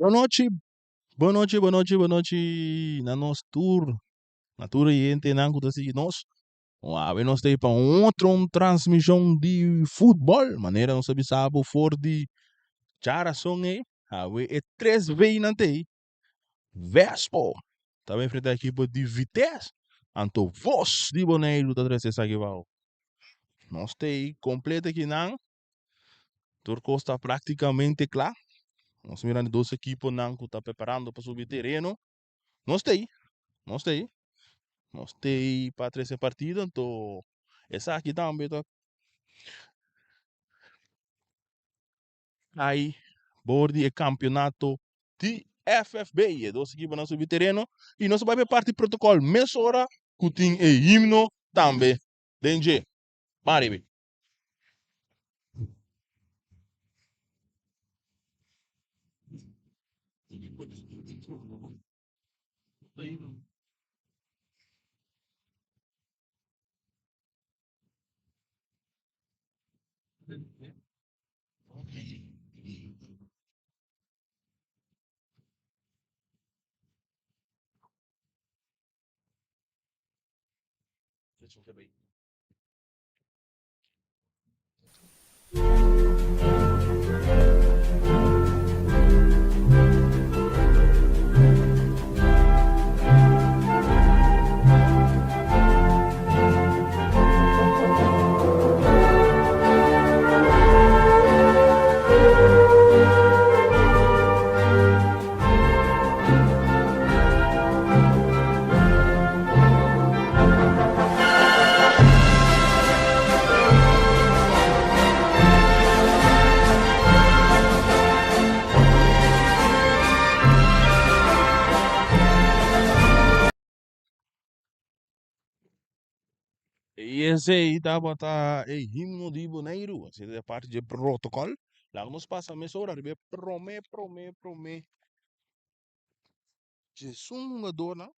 Bonochi, bonochi, bonochi, bonochi na nos tur, na tur oyentenan ku ta sigui nos. Awe nos ta pa un otro un transmishon di futbòl, manera nos a bisa bo for di djarason ei. Awe e tres V'nan ta ei, Vespo ta bai enfrenta ekipo di Vitesse, anto Vos di Boneiru ta trese esaki bou. Nos ta ei kompleto akinan. Tur kos ta práktikamente kla. Nos mira di dos ekiponan ku ta preparando pa subi tereno. Nos ta ei, nos ta ei, nos ta ei pa trese partido, anto esaki tambe ta kai bor di e kampionato di FFB. E dos ekiponan subi tereno i nos a bai pa e parti protokòl mesora ku tin e himno tambe den dje. Ban riba. I esei tabata e himno di Boneiru, asina ta e parti dje protokòl. Laga nos pasa mesora riba e promé promé promé djesun hungadornan,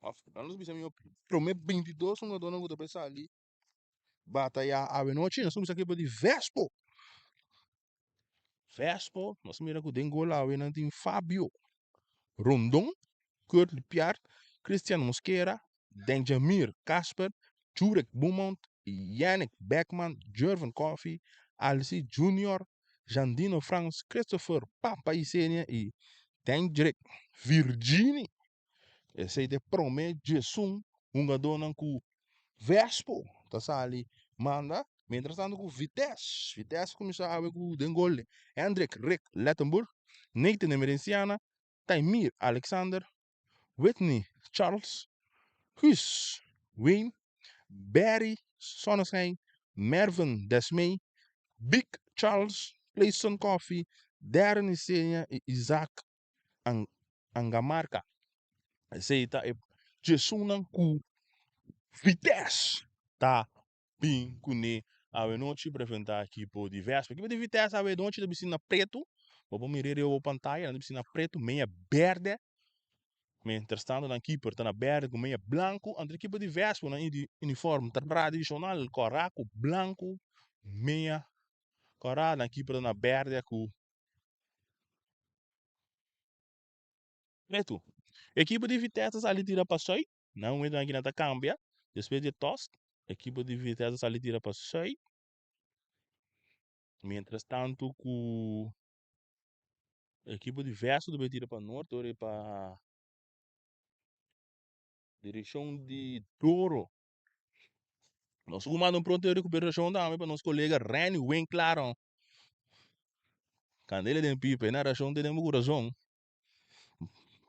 òf laga nos bisa mihó promé bintidos hungadornan ku ta bai sali batayá awenochi. Nos kuminsá kiba di Vespo. Vespo, nos mira ku den gol awe nan tin Fabio Rondon, Curtly Piart, Christian Mosquera, Denjamir Kasper, Jurek Beaumont, Yannick Beckman, Jervin Coffey, Alcy Junior, Jandino Frans, Christopher Papa Isenia i Dendrick Virgini. Esei ta e promé djesun hungadónan ku Vespo ta sali manda. Mientras tanto ku Vitesse, Vitesse kuminsá awe ku den gol Hendrik Rick Lettenburg, Nathan Emerenciana, Taimir Alexander, Whitney Charles, Guus Wayne, Barry Zonneschijn, Mervin Desmay, Big Charles, Clayson Coffie, Darren Isenia i Isaac Angamarca. Esei ta e djesunnan ku Vitesse ta bin kuné awenochi prefrentá ekipo di Vespa. Ekipo di Vitesse awenochi ta bisti na pretu, bo por mira riba bo pantaya, nan ta bisti na pretu, meya bèrdè, mientrastanto nan keeper ta na bèrdè ku meya blanku. Anto ekipo di Vespa nan uniform tradishonal kòrá ku blanku, meya kòrá, nan keeper ta na bèrdè ku pretu. Ekipo di Vitesse ta sali tira pa sùit. Na momento nan kina ta cambia, despues di e toss, ekipo di Vitesse a sali tira pa Zuid. Mientras tanto cu ekipo di Verso ta bay tira pa Noord, ora pa direccion di Doro. Nos cu manda un pronto de recuperacion tambe pa nos colega Renny Winklaar. Candela den pipa, e narracion ta den bo corazon.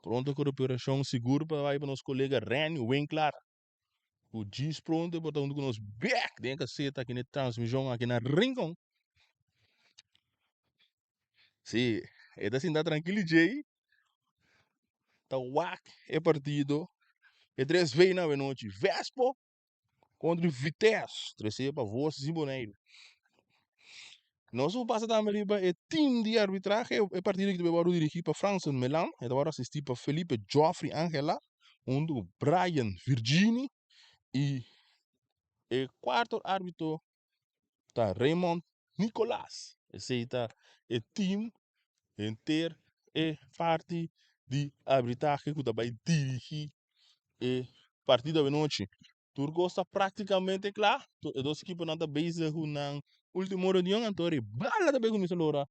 Pronto ku reparashon sigur pa bai pa nos kolega Renny Winklaar. Ku djis pronto e por ta huntu ku nos bek den e kaseta aki na e transmishon aki na Rincon. Si, e ta sinta trankil i djei ta wak e partido e tres vei na awenochi. Vespo Kontra Vitesse, trese pa Vos di Boneiru. Nos por pasa tambe riba e team di arbitrahe. E partido ki ta wòrdu dirigí pa Franson Melan. E ta wòrdu asistí pa Felipe Geoffrey Angela huntu ku Brian Virgini. I e kuarto árbitro ta Raymond Nicolaas. Esei ta e team henter. e parti di arbitrahe ku ta bai dirigí e partido awenochi. Tur kos ta práktikamente kla. E dos ekiponan ta bezig ku nan último reunion, anto e bala ta bai kuminsá lora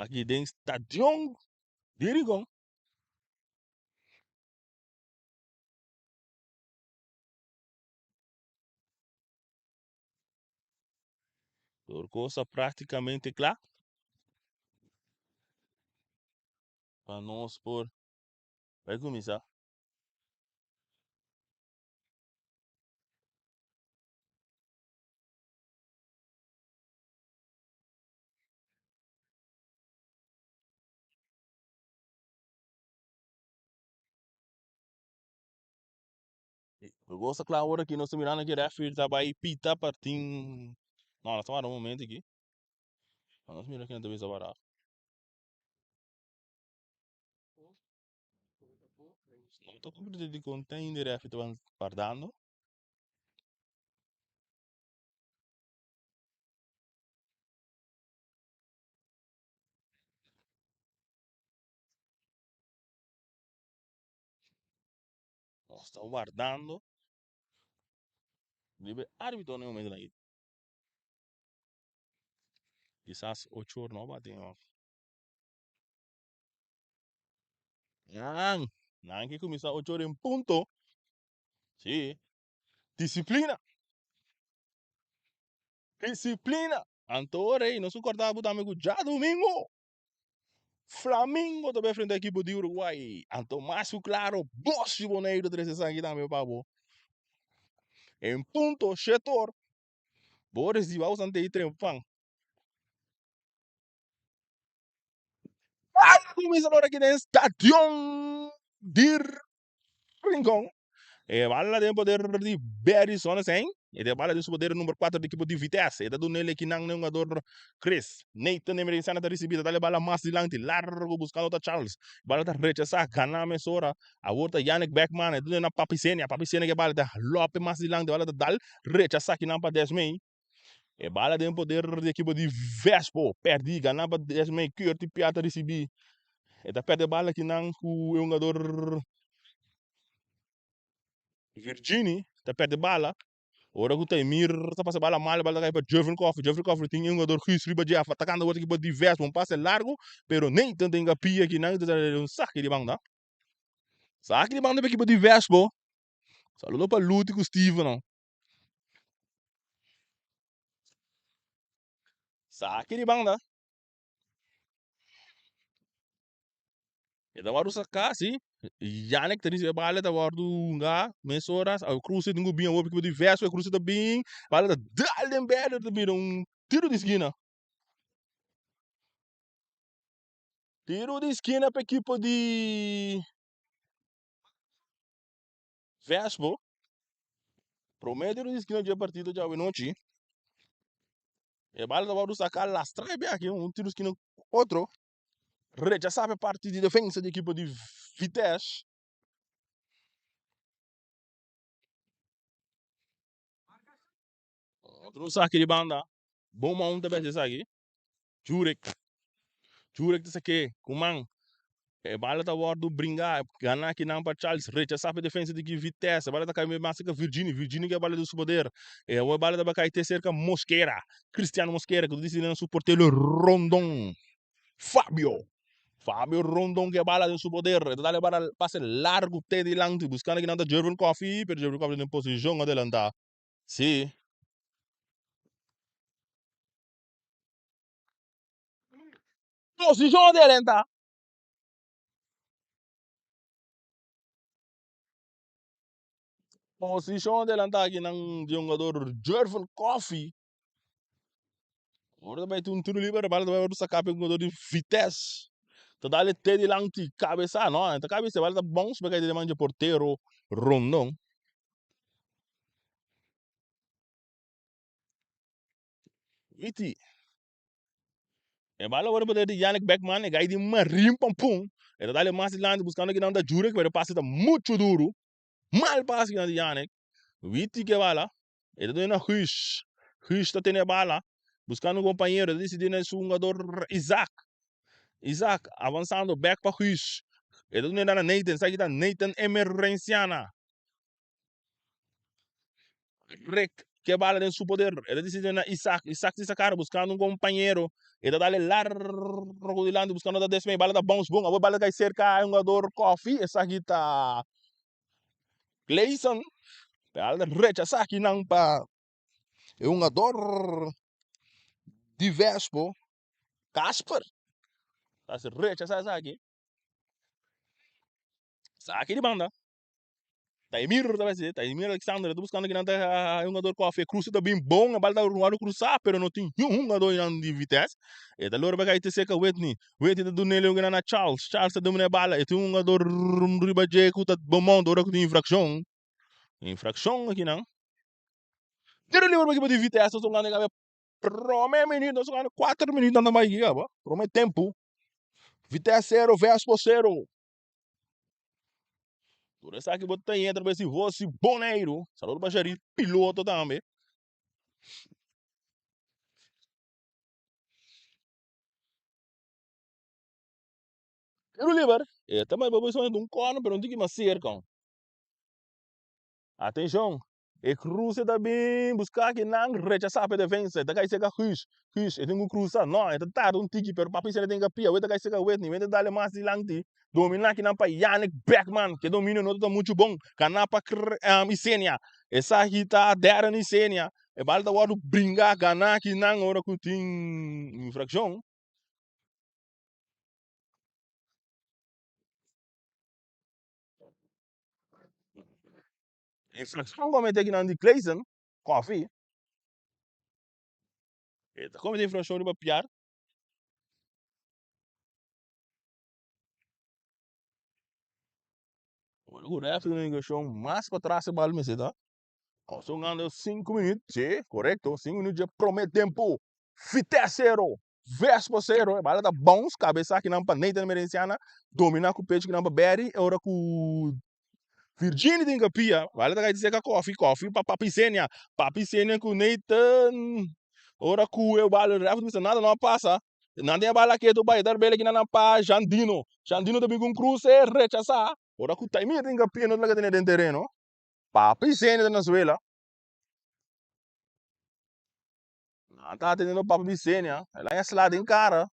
aki den stadion di Rincon. Tur kos ta práktikamente kla pa nos por bai kuminsá. Tur kos ta kla awor aki, nos ta mirando ki referee ta bai pita partin. No, nos ta wara un momento aki. Nos mira ken ta bisa wara. No ta comprende di con ten de referee ta wardando. Nos ta wardando riba e arbitro na e momento nan. Kisas ocho or no bati no. Nan, nan ke kuminsá ocho or en punto. Sí, disiplina. Disiplina. Anto ora ei nos kòrda bo tambe ku djadumingu Flamingo ta bai frente ekipo di Uruguay. Anto mas ku klaro bos di Boneiru ta trese esaki tambe pa bo. En punto shetor bo resiba bo santei trempan. Kuminsa ora aki den stadion di Rincon. E bala den poder di Barry Sonnenschein. E ta bala den su poder number 4 di ekipo di Vitesse. E ta duna el ekinan na hungador Chris. Nathan Emerenciana ta risibi. Ta dal e bala mas dilanti. Largo buscando ta Charles. Bala ta rechasa. Gana mesora. Awor ta Yannick Beckman. E ta duna na Papi Senia. Papi Senia ke bala ta lope mas dilanti. Bala ta dal. Rechasa kinan pa Desmey. E bala den poder di ekipo di Vespo. Perdi. Gana pa Desmey. Curti Pia ta risibi. E ta perde bala kinan ku e hungador Virgini ta perde bala. Ora ku Taimir ta pasa bala mal, bala ta kai pa Jeffrey Koffie. Jeffrey Koffie tin e hungador Guus riba dje atakando awor ekipo di Vespo. Un pase largo, pero Nathan ta hinka pia kinan ta un saki di banda. Saki di banda pa ekipo di Vespo. Saludo pa Luti ku Steven. Saki di banda. E ta wòrdu saká si. Yannick ta risibi e bala ta wòrdu hunga mesora. A Cruz tin ku bin awor pa di vèrs e Cruz ta bin. Bala ta dal den bèrdè ta bira un tiro di skina. Tiro di skina pa ekipo di Vespo. Promé tiro di skina dje partido djawe nochi. E bala ta wòrdu saká lastra e biaha aki un tiro di skina otro. Rechasá pa e parti di defensa di ekipo di Vitesse. Otro saki di banda. Bon man ta bes esaki. Jurek. Jurek ta sake ku man. E bala ta wòrdu bringá, ganá kinan pa Charles. Rechasá pa e defensa di Vitesse. E bala ta kai mas serka Virgini. Virgini ke bala den su poder. E awor e bala ta bai kai te serka Mosquera. Cristiano Mosquera ku ta disi na su portero Rondon. Fabio. Fabio Rondon ke bala den su poder. E ta dal e bala pase largu te dilanti buskando kinan ta Jervin Coffee, pero Jervin Coffee ta den posishon adelantá. Sí. Posishon adelantá. Posishon adelantá kinan di hungador Jervin Coffee. Ora ta bai tin un tiro liber, bala ta bai wòrdu saká pa e hungador di Vitesse. Ta dal e te dilanti, kabesá, no, e ta kabesá, bala ta bounce bai kai den man dje portero Rondon. Witi. E bala wòrdu poder di Yannick Beckman, e gai di Marin Pampun. E ta dal e mas dilanti buskando kinan ta Jurek, pero e pase ta muchu duru. Mal pase kinan di Yannick. Witi ke bala. E ta duna na Guus. Guus ta tene bala. Buscando un compañero, ta dicidi na su hungador Isaac. Isaac avansando bek pa Guus. E ta duna na Nathan, esaki ta Nathan Emerenciana. Rick ke bala den su poder. E ta dicidi na Isaac. Isaac si sacar buscando un compañero. E ta dale largo dilanti buscando ta desmey. Bala ta bounce bon. Awor bala ta cay cerca e hungador Coffee. Esaki ta Clayson. Bala ta rechasa akinan pa e hungador di Vespo, Casper. Ta rechasa esaki. Esaki di banda. Taimir ta bai Taimir Alexander ta buscando kinan ta hungador Koffie. Cruce ta bin bon, e bal ta wòrdu cruzá, pero no tin niun hungador nan di Vitesse. E ta lora bai te serka Whitney. Whitney ta dun'é loke nan na Charles. Charles ta domina e bala. E tin un hungador riba dje ku ta Beaumont ora ku tin infrakshon. Infrakshon akinan. Tiro liber pa ekipo di Vitesse. Nos ta hungando e prome minuut, nos ta hungando kuater minuut nan ta bai aki kaba. Prome tempu. Vitesse sero, Vespo sero. Tur esaki bo ta entra pa esi voz di Boneiru. Saludo pa Sharif piloto tambe. Tiro liber. E ta bai bo un corner pero un tiki mas cerca. Atenshon! E kruse ta bin buska kinan rechasá pa e defensa. E ta kai serka Guus. Guus, e tin ku krusa. No, e ta tarda un tiki, pero papi esei tin kapia. Awor e ta kai serka Whitney. Whitney ta dale mas dilanti. Dominá kinan pa Yannick Beckman. Ke dominio no ta muchu bon. Ganá pa Isenia. Esaki ta Darren Isenia. E bal ta wòrdu bringá, ganá kinan ora ku tin infrakshon. Infraccion comete akinan di Clayson Coffee. E ta comete infraccion riba Piar. Ora ku ref duna indicacion mas patras e bal mester ta. Nos ta hungando 5 minuut, si, corecto, 5 minuut dje prome tempo. Vitesse cero, Vespa cero. E bala ta bounce, cabeza akinan pa Nathan Emerenciana, domina ku pecho akinan pa Barry. E ora ku Virginie tin kapia, bala ta kai seka kofi, kofi pa Papi Senia. Papi Senia ku Nathan. Ora ku e bala ref bisa nada no a pasa. Nan tin e bala ketu bai, e ta rebel akinan pa Jandino. Jandino ta bin ku un cruce, rechasa. Ora ku Taimir tin kapia no ta laga tene den tereno. Papi Senia ta na suela. Nan ta atendiendo Papa Bisenia. El a sla den cara.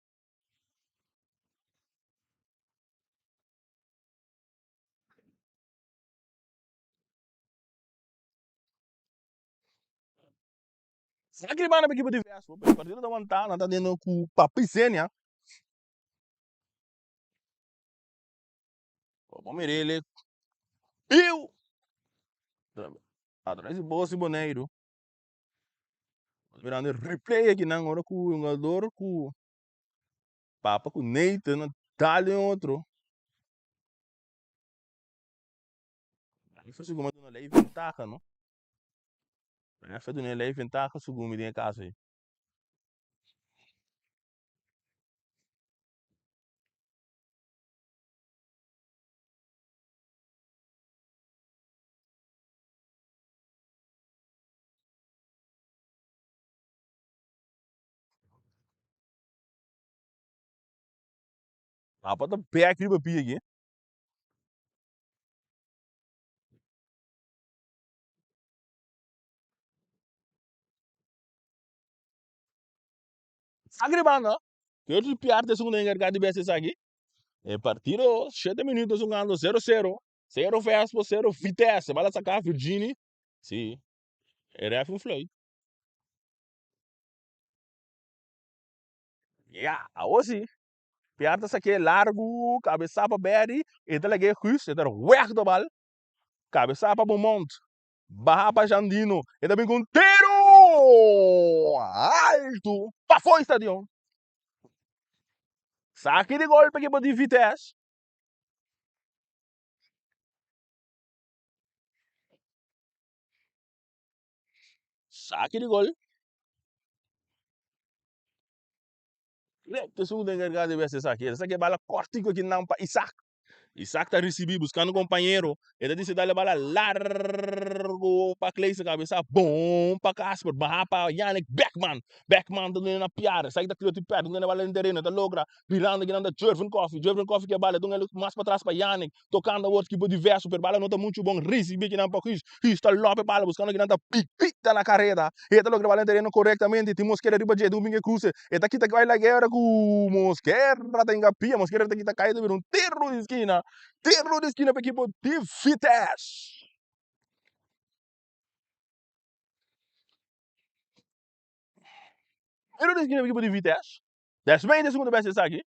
Saki banda pa equipo di Vespo, pero partido ta wantá, nan ta atendiendo ku Papa Bisenia. Bo mira ele piu! Atrás di bos di Boneiru. Mirando e replay akinan ora ku hungador ku papa ku Nathan a dal den otro. Refa segun mi a duna ley ventaha no. Refa duna ley ventaha segun mi den e kaso ei. Papa ta bek riba pia aki. Sangre banda. Keursy pierde esun den encargado di bes esaki. E partido shete minuto esun gando 0 0. 0 Vespo, 0 Vitesse. Bala saca Virgini. Si. E ref un fluit. Ya, awo si. Pierde sake largo, cabeza pa Berry. E ta lage Guus, e ta weg de bal. Cabeza pa Beaumont. Baha pa Jandino. E ta bin ku un tiro altu pafó e stadion. Saki di gol pa ekipo di Vitesse. Saki di gol. Recto esun den encargado di wes esaki. Esaki e bala cortico aki nan pa Isaac. Isaac ta ricibi buscando compañero. E ta dice dale bala largo pa Clayson cabeza bon pa Casper baha pa Yannick Beckman. Beckman ta duna na piar. Esaki ta kloti perde duna bala den tereno. E ta logra birando kinan ta Jervin Coffee. Jervin Coffee ke bala duna mas patras pa Yannick. Tocando awor ekipo di Verso pero bala no ta mucho bon. Ricibi kinan pa Guus. Guus ta lope bala buscando kinan ta Pipita na careda. E ta logra bala den tereno corectamente. Tin Mosquera riba dje. Dun bin e cruce. E ta kita bai la guera ku Mosquera ta hinga pia. Mosquera ta kita kai ta bira un tiro di skina. Tiro di skina pa ekipo di Vitesse. Tiro di skina pa ekipo di Vitesse. Desmei den segundo bes esaki.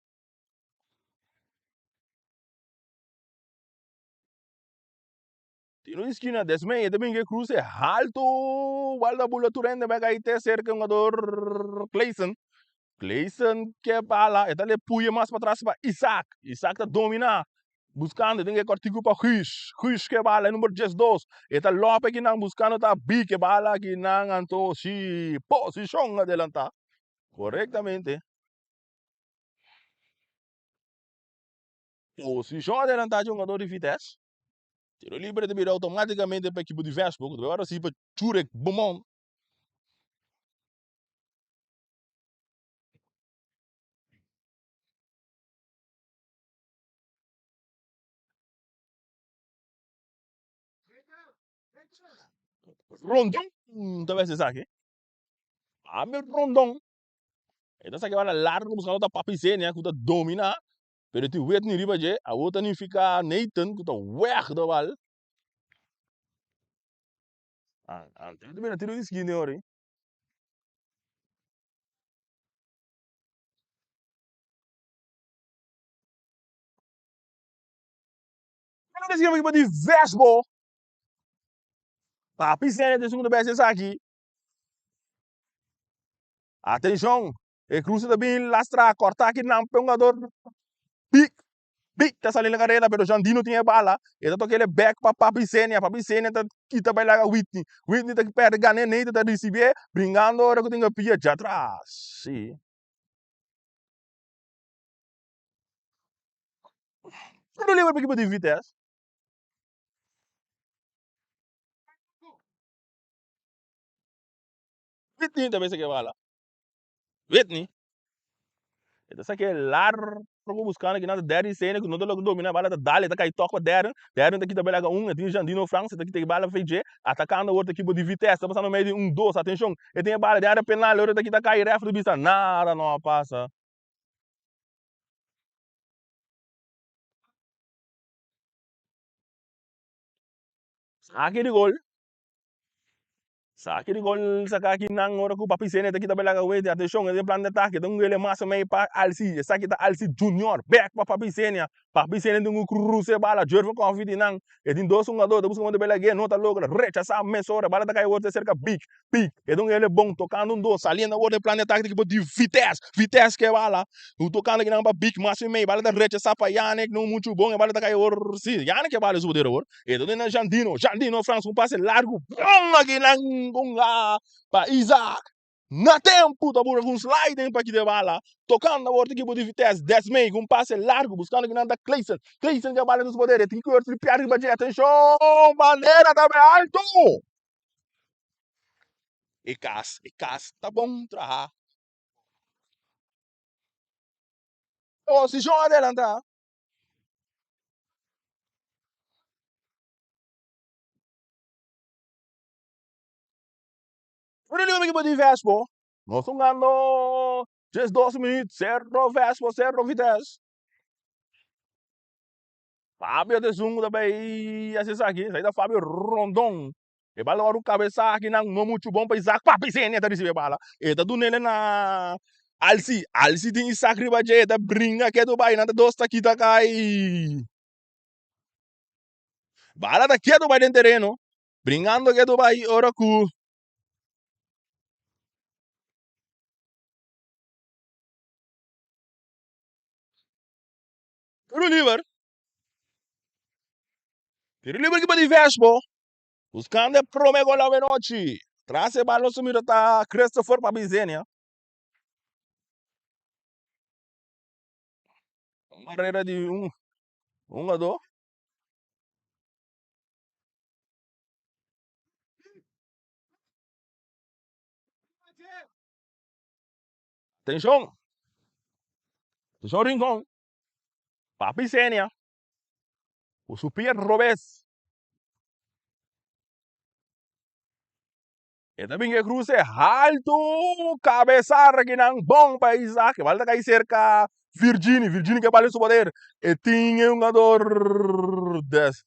Tiro di skina Desmei e ta bin ke cruce halto. Bal ta bula tur hende bai kai te serka hungador Clayson. Clayson ke bala e ta le puye mas patras pa Isaac. Isaac ta domina buscando den e cortico pa Guus. Guus ke bala e number 12. E ta lope kinan buscando ta Bi ke bala kinan anto si posicion adelanta corectamente. Posicion adelanta dje hungador di Vitesse. Tiro libre ta bira automaticamente pa ekipo di Vespo ku ta bai wòrdu risibi pa Jurek Beaumont. Rondon ta bai esaki. Fabio Rondon. E ta saki bala largo buscando ta Papi Zenia ku ta domina. Pero tin Whitney riba dje. Awor ta nifica Nathan ku ta weg de bal. Antes ta bira tiro di skina ori. Tiro di skina pa di Vesbo. Papi Zenia ta segundo bes esaki. Atenshon! E cruce ta bin lastra, corta aki nan pe hungador Pick. Pick ta sali na carrera pero Jandino tin e bala. E ta toca ele back pa Papi Zenia. Papi Zenia ta kita bay laga Whitney. Whitney ta perde gane, Nathan ta ricibié bringando ora cu tin ke pia djatras. Si. Tiro libre pa ekipo di Vitesse. Whitney ta bisa ke bala. Whitney. E ta sake largo buscando kinan ta Derry Sene ku no ta logra domina bala ta dal e ta kai tok pa Darren. Darren ta kita bala un e tin Jandino Frans e ta kita bala VJ atacando awor ta ekipo di Vitesse ta pasando medio di un dos atencion e tin e bala den area penal ora ta kita kai ref ta bisa nada no a pasa. Sake di gol. Saki di gol saka aki nan ora ku Papi Sene ta kita belaga wete. Atenshon, e den plan di atake. Ta un gele mas mei pa Alci. Esaki ta Alci Junior. Bek pa Papi Senia. Papi Senia tin ku krusa e bala. Jervin Coffee di nan. E tin dos hungador ta buska modo belag'é. No ta logra. Rechasá mesora. Bala ta kai awor ta serka Big. Big. E ta un gele bon. Tokando un dos. Saliendo awor den plan di atake di ekipo di Vitesse. Vitesse ke bala. Tokando aki nan pa Big mas mei. Bala ta rechasá pa Yannick. No muchu bon. E bala ta kai awor. Si, Yannick ke bala su poder awor. E ta duna Jandino, Jandino Frans un pase largu bon akinan con la pa Isaac. Na tempu ta bura cu un sliding pa kita e bala. Tocando awor ta ekipo di Vitesse. Desmey cu un pase largu buscando kinan ta Clayson. Clayson ke bala den su poder. E tin cu tripia riba dje. Atencion! Bandera ta bay alto! E cas, e cas ta bon traha. Posicion adelanta. Pero di ekipo di Vespo, nos hungando 12 minuut, 0 Vespo, 0 Vitesse. Fabio ta esun ku ta bai hasi esaki, esaki ta Fabio Rondon. E bala wòrdu kabesá aki nan no muchu bon pa Isaac, Papi Zenia ta risibí e bala, e ta dun'el na Alsi, Alsi tin Isaac riba dje, e ta bringa ketu bai, nan ta dos ta kita kai. Bala ta ketu bai den tereno, bringando ketu bai ora ku Tiro liber. Tiro liber ki pa di Vespo. Buscando e prome gol awe nochi. Tras e bal nos ta mira ta Christopher Pabizenia. Un barrera di un hungador. Atenshon! Atenshon Rincon! Papi Senia ku su pia robes. E ta bin e kruse haltu, kabesar kinan bon pa Isaac. E bal ta kai serka Virgini. Virgini ke bal den su poder. E tin e hungador des.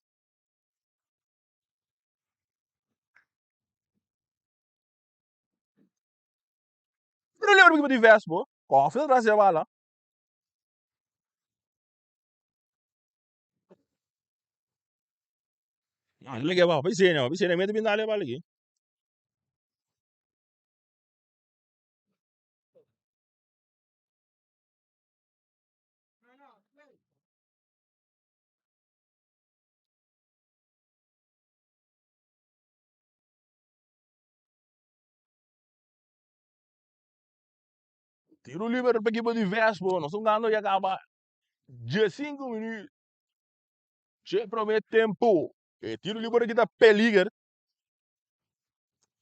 Pero lembra mi di Vespo, koffie ta tras di e bala. No, le ke ba, piscina, piscina mete bin dale bala aki. Tiro liber pa ekipo di Vespo. Nos hungando ya kaba diesinku minüt dje promé tempu. E tiro liber aki ta peliger.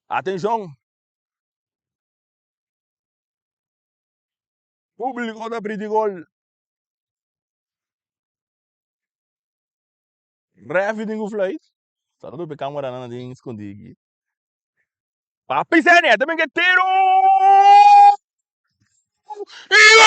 Atenshon! Públiko ta priti gol. Rèfi tin ku fluit. Saludo pa e kámaranan tin skondí aki. Papi Senia ta bin ke tiro! Gol!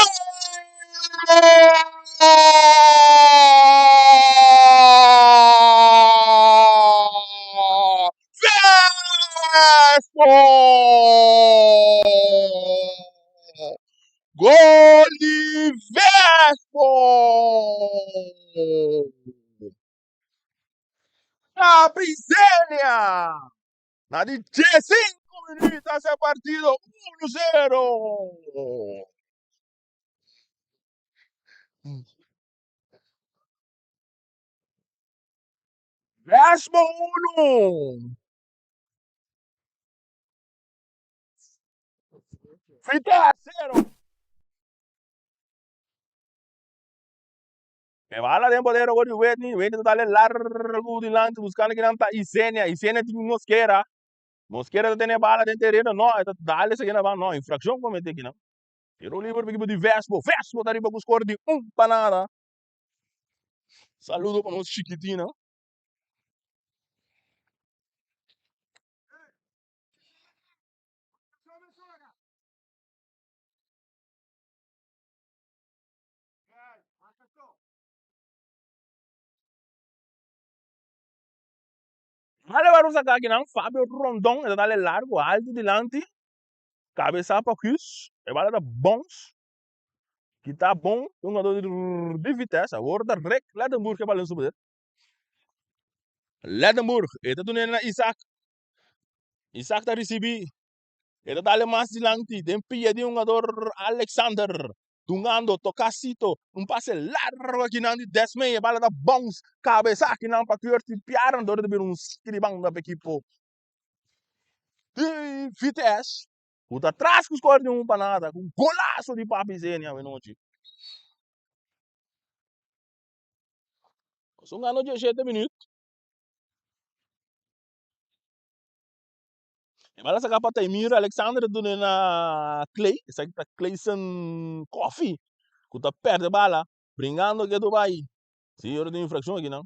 Gol di Vespo! Papi Senia! Na di 15 minuut a se partido 1-0. Vespo 1. Vitesse 0. E bala den poder di Whitney. Whitney ta dale largo dilanti buscando kinan ta Isenia. Isenia tin Mosquera. Mosquera ta tene bala den tereno. No, e ta dale esaki na ban. No, infraccion comete kinan. Tiro liber pa ekipo di Vespo. Vespo ta riba cu score di 1 pa nada. Saludo pa nos chikitina. Male baru saka akinan Fabio Rondon e ta dale largo alto dilanti kabesa pa Guus e bala ta bons kita bon un hungador di Vitesse awor ta Rick Lettenburg e bala den su poder Lettenburg e ta dun'e na Isaac Isaac ta risibi E ta dale mas dilanti den pia di hungador Alexander. Dungando tocasito un pase largo akinan di Desmey. E bala ta bounce cabeza akinan pa Curtis Piaran. Dor ta bira un siki di banda pa ekipo di Vitesse. Cu ta tras cu score di un pa nada. Cu un golazo di Papi Zeni awenochi. Nos hungando 17 minuut. E bala saca pa Taimir Alexander dune na Clay. Esaki ta Clayson Coffee cu ta perde bala bringando ke Dubai. Si ora tin infraccion aki nan.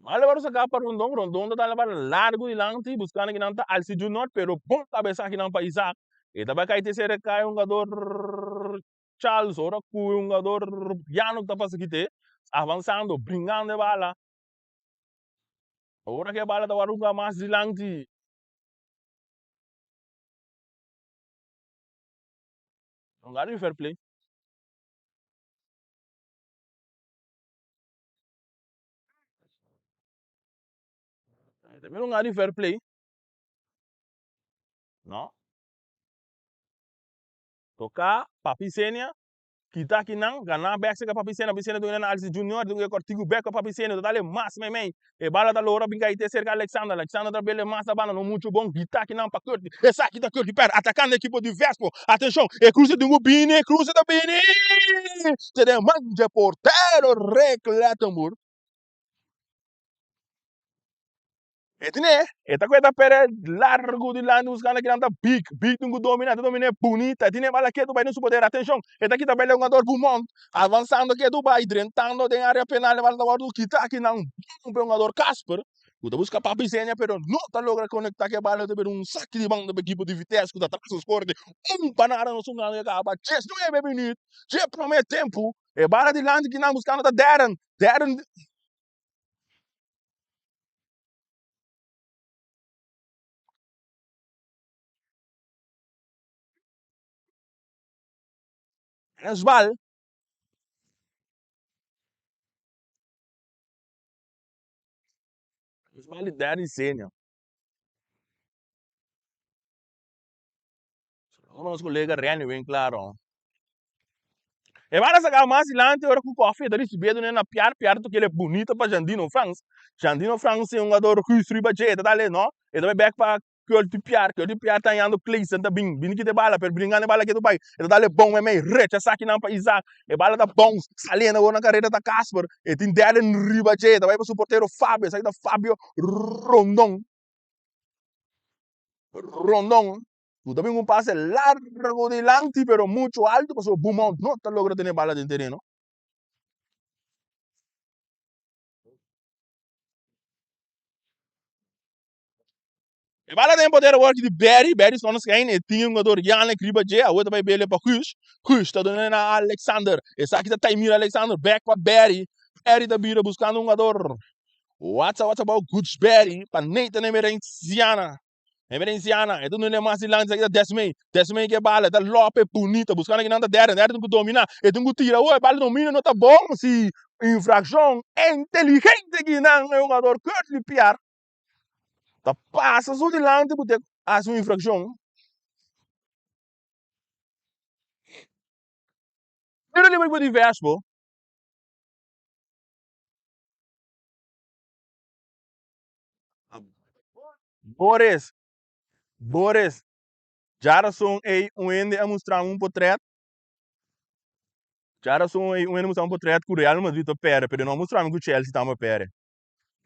Álvaro saka pa Rondon, Rondon ta dal bala largu dilanti buskando kinan ta Alci Junior pero bon kabesa kinan pa Isaac. E ta bai kai te serka e hungador Charles ora ku e hungador Yano ta pasa kite avansando bringando e bala. Ora ku e bala ta wòrdu hunga mas dilanti. Hunga di fair play. También un di fair play. No. Toca Papi Senia. Kita akinan, gana bek serka Papi Sena, Papi Sena duna na Alexis Junior, duna e kòrtiku bek pa Papi Sena, ta dale mas meimei. E bala ta lora bin kai te serka Alexander, Alexander ta bele mas na banda, no muchu bon, kita akinan pa Curtis, esaki ta Curtis pèrdè, atakando ekipo di Vespo, atenshon, e kruse tin ku bini, e kruse ta bini! Te den man dje portero Rick Lettenboer. E tine, e ta ku e ta pere largu dilanti buskando kinan ta Big, Big tin ku domina, ta domina e bunita, e tine bala ketu bai den su poder, atenshon, e ta kita bele hungador Beaumont, avansando ketu bai, drentando den area penal, e bala ta wòrdu kita kinan bon pa e hungador Casper, ku ta buska Papi Zenia pero no ta logra konekta ku e bala, ta bira un saki di banda pa ekipo di Vitesse ku ta tras su skor di un pa nada, nos hungando ya kaba diesnuebe minüt dje prome tempu, e bala dilanti kinan buskando ta Darren, Darren. Resbal. Resbal di Daddy Senior. Como nos colega Renny Winklaar. E bala saca mas dilanti ora cu Koffie ta ricibi e na piar piar tu kele bunita pa Jandino Frans. Jandino Frans e un jugador Guus riba dje e ta dale no e ta bay bek pa Curty Piar Curty Piar ta hallando Clayson ta bin bin kita e bala pero bringando e bala ketu bay e ta dale bon memey recha akinan pa Isaac e bala ta bounce saliendo awor na carrera ta Casper e tin Darren riba dje e ta bay pa su portero Fabio esaki ta Fabio Rondon Rondon Ku ta bin un pase largo dilanti pero mucho alto pasobra Beaumont no ta logra tene bala den tereno. E bala den poder awor di Barry, Barry Sonnenschein, e tin e hungador Yannick riba dje, awor ta bai bele pa Guus, Guus ta duna na Alexander, esaki ta Taimir Alexander, bek pa Barry, Barry ta bira buskando hungador, watsa watsa bou Guus Barry pa Nathan Emerenciana. Emerenciana, e ta duna mas dilanti esaki ta Desmey, Desmey ke bala, e ta lope bunita, buskando kinan ta Darren, Darren tin ku domina, e tin ku tira, oh e bala domina no ta bon, si infrakshon inteligente kinan e hungador Curtly Piar ta pasa su dilanti ku te hasi un infrakshon. Tiro liber ku di Vespo. Boris, Boris, djarason ei un hende a mustra mi un potret, djarason ei un hende a mustra mi un potret ku Real Madrid ta perde, pero e no a mustra mi ku Chelsea tamba perde.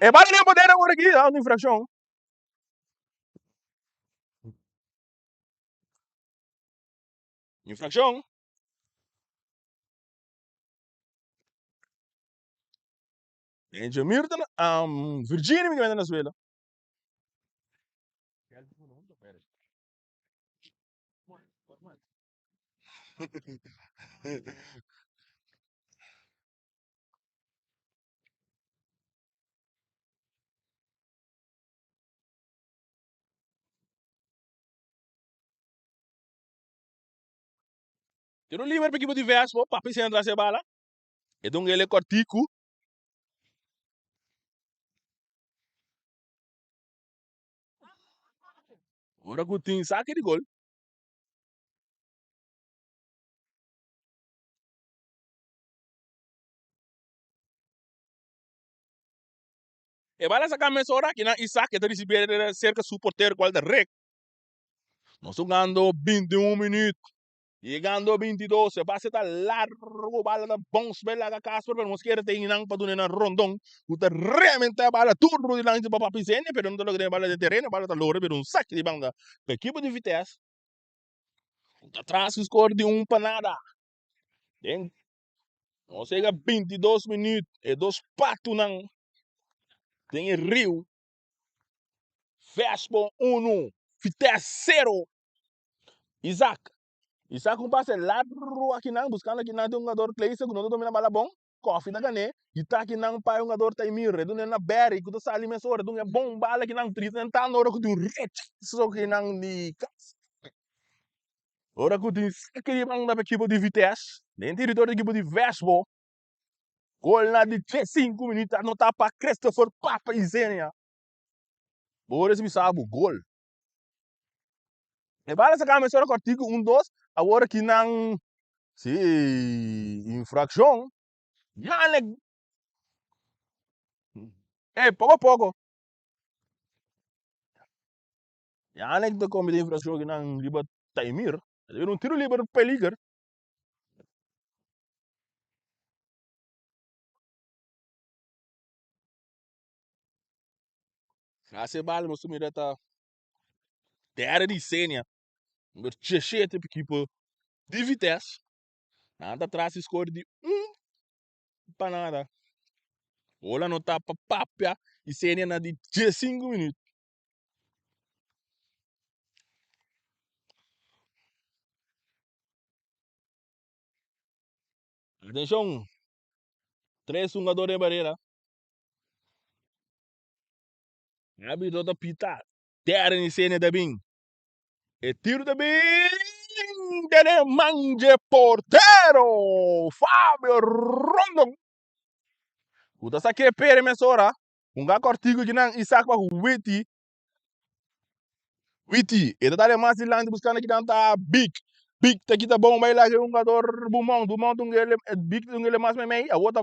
E bala den poder awor aki, ta un infrakshon. Infrakshon. Benjamir ta na um, Virginia mi na Venezuela. Tiro liber pa equipo di Vespo, Papi Centro hace bala. E don ele cortico. Ora ku tin saque di gol. E bala saca mesora aki nan Isaac e ta ricibi cerca su portero cual ta Rick. Nos jugando 21 minuut. Yegando 22, e pase ta largo, bala ta bounce bay laga Casper, pero nos kere tin nan pa duna nan rondon cu ta rementa e bala duro dilanti pa Papi Zenia, pero no ta logra tene bala den tereno, bala ta logra bira un saque di banda pa ekipo di Vitesse, cu ta tras cu score di un pa nada. Den nos yega 22 minuut, e dos patonan den e riu, Vespo uno, Vitesse cero. Isaac. Isaac un pase largo akinan buscando akinan tin un hungador Clayson cu no ta domina bala bon. Koffie ta gane y ta akinan pa e hungador Taimir. E duna na Barry cu ta sali mesora. E duna bon bala akinan tritentando ora cu tin un rechazo akinan di cas. Ora cu tin saki di banda pa ekipo di Vitesse den territorio di ekipo di Vesbo. Gol na di 35 minuut anota pa Christopher Papa Isenia. Bo recibi sa bo gol. E bala sa kame sora kortiku un dos awor aki nan. Si, infraccion. Yannick. Ey, poco poco. Yannick ta comete infraccion aki nan riba Taimir. Ta bira un tiro liber peliger. Hace bal nos mira ta derde di Senia. Nummer 17 pa equipo di Vitesse. Nan ta tras di score di un pa nada. Bola no ta pa papia y Senia na di 15 minuut. Atención. Tres hungador den barera. Arbitro ta pita. Darren y Senia ta bin. E tiro ta bin den e man dje portero Fabio Rondon. Ku ta sake pere mesora. Hunga kortiku kinan Isaac pa Witty. Witty, e ta dale mas dilanti buskando kinan ta Big. Big ta kita bon bai laga e hungador Bumon. Bumon ta un Big ta un ele mas meimei. Awor ta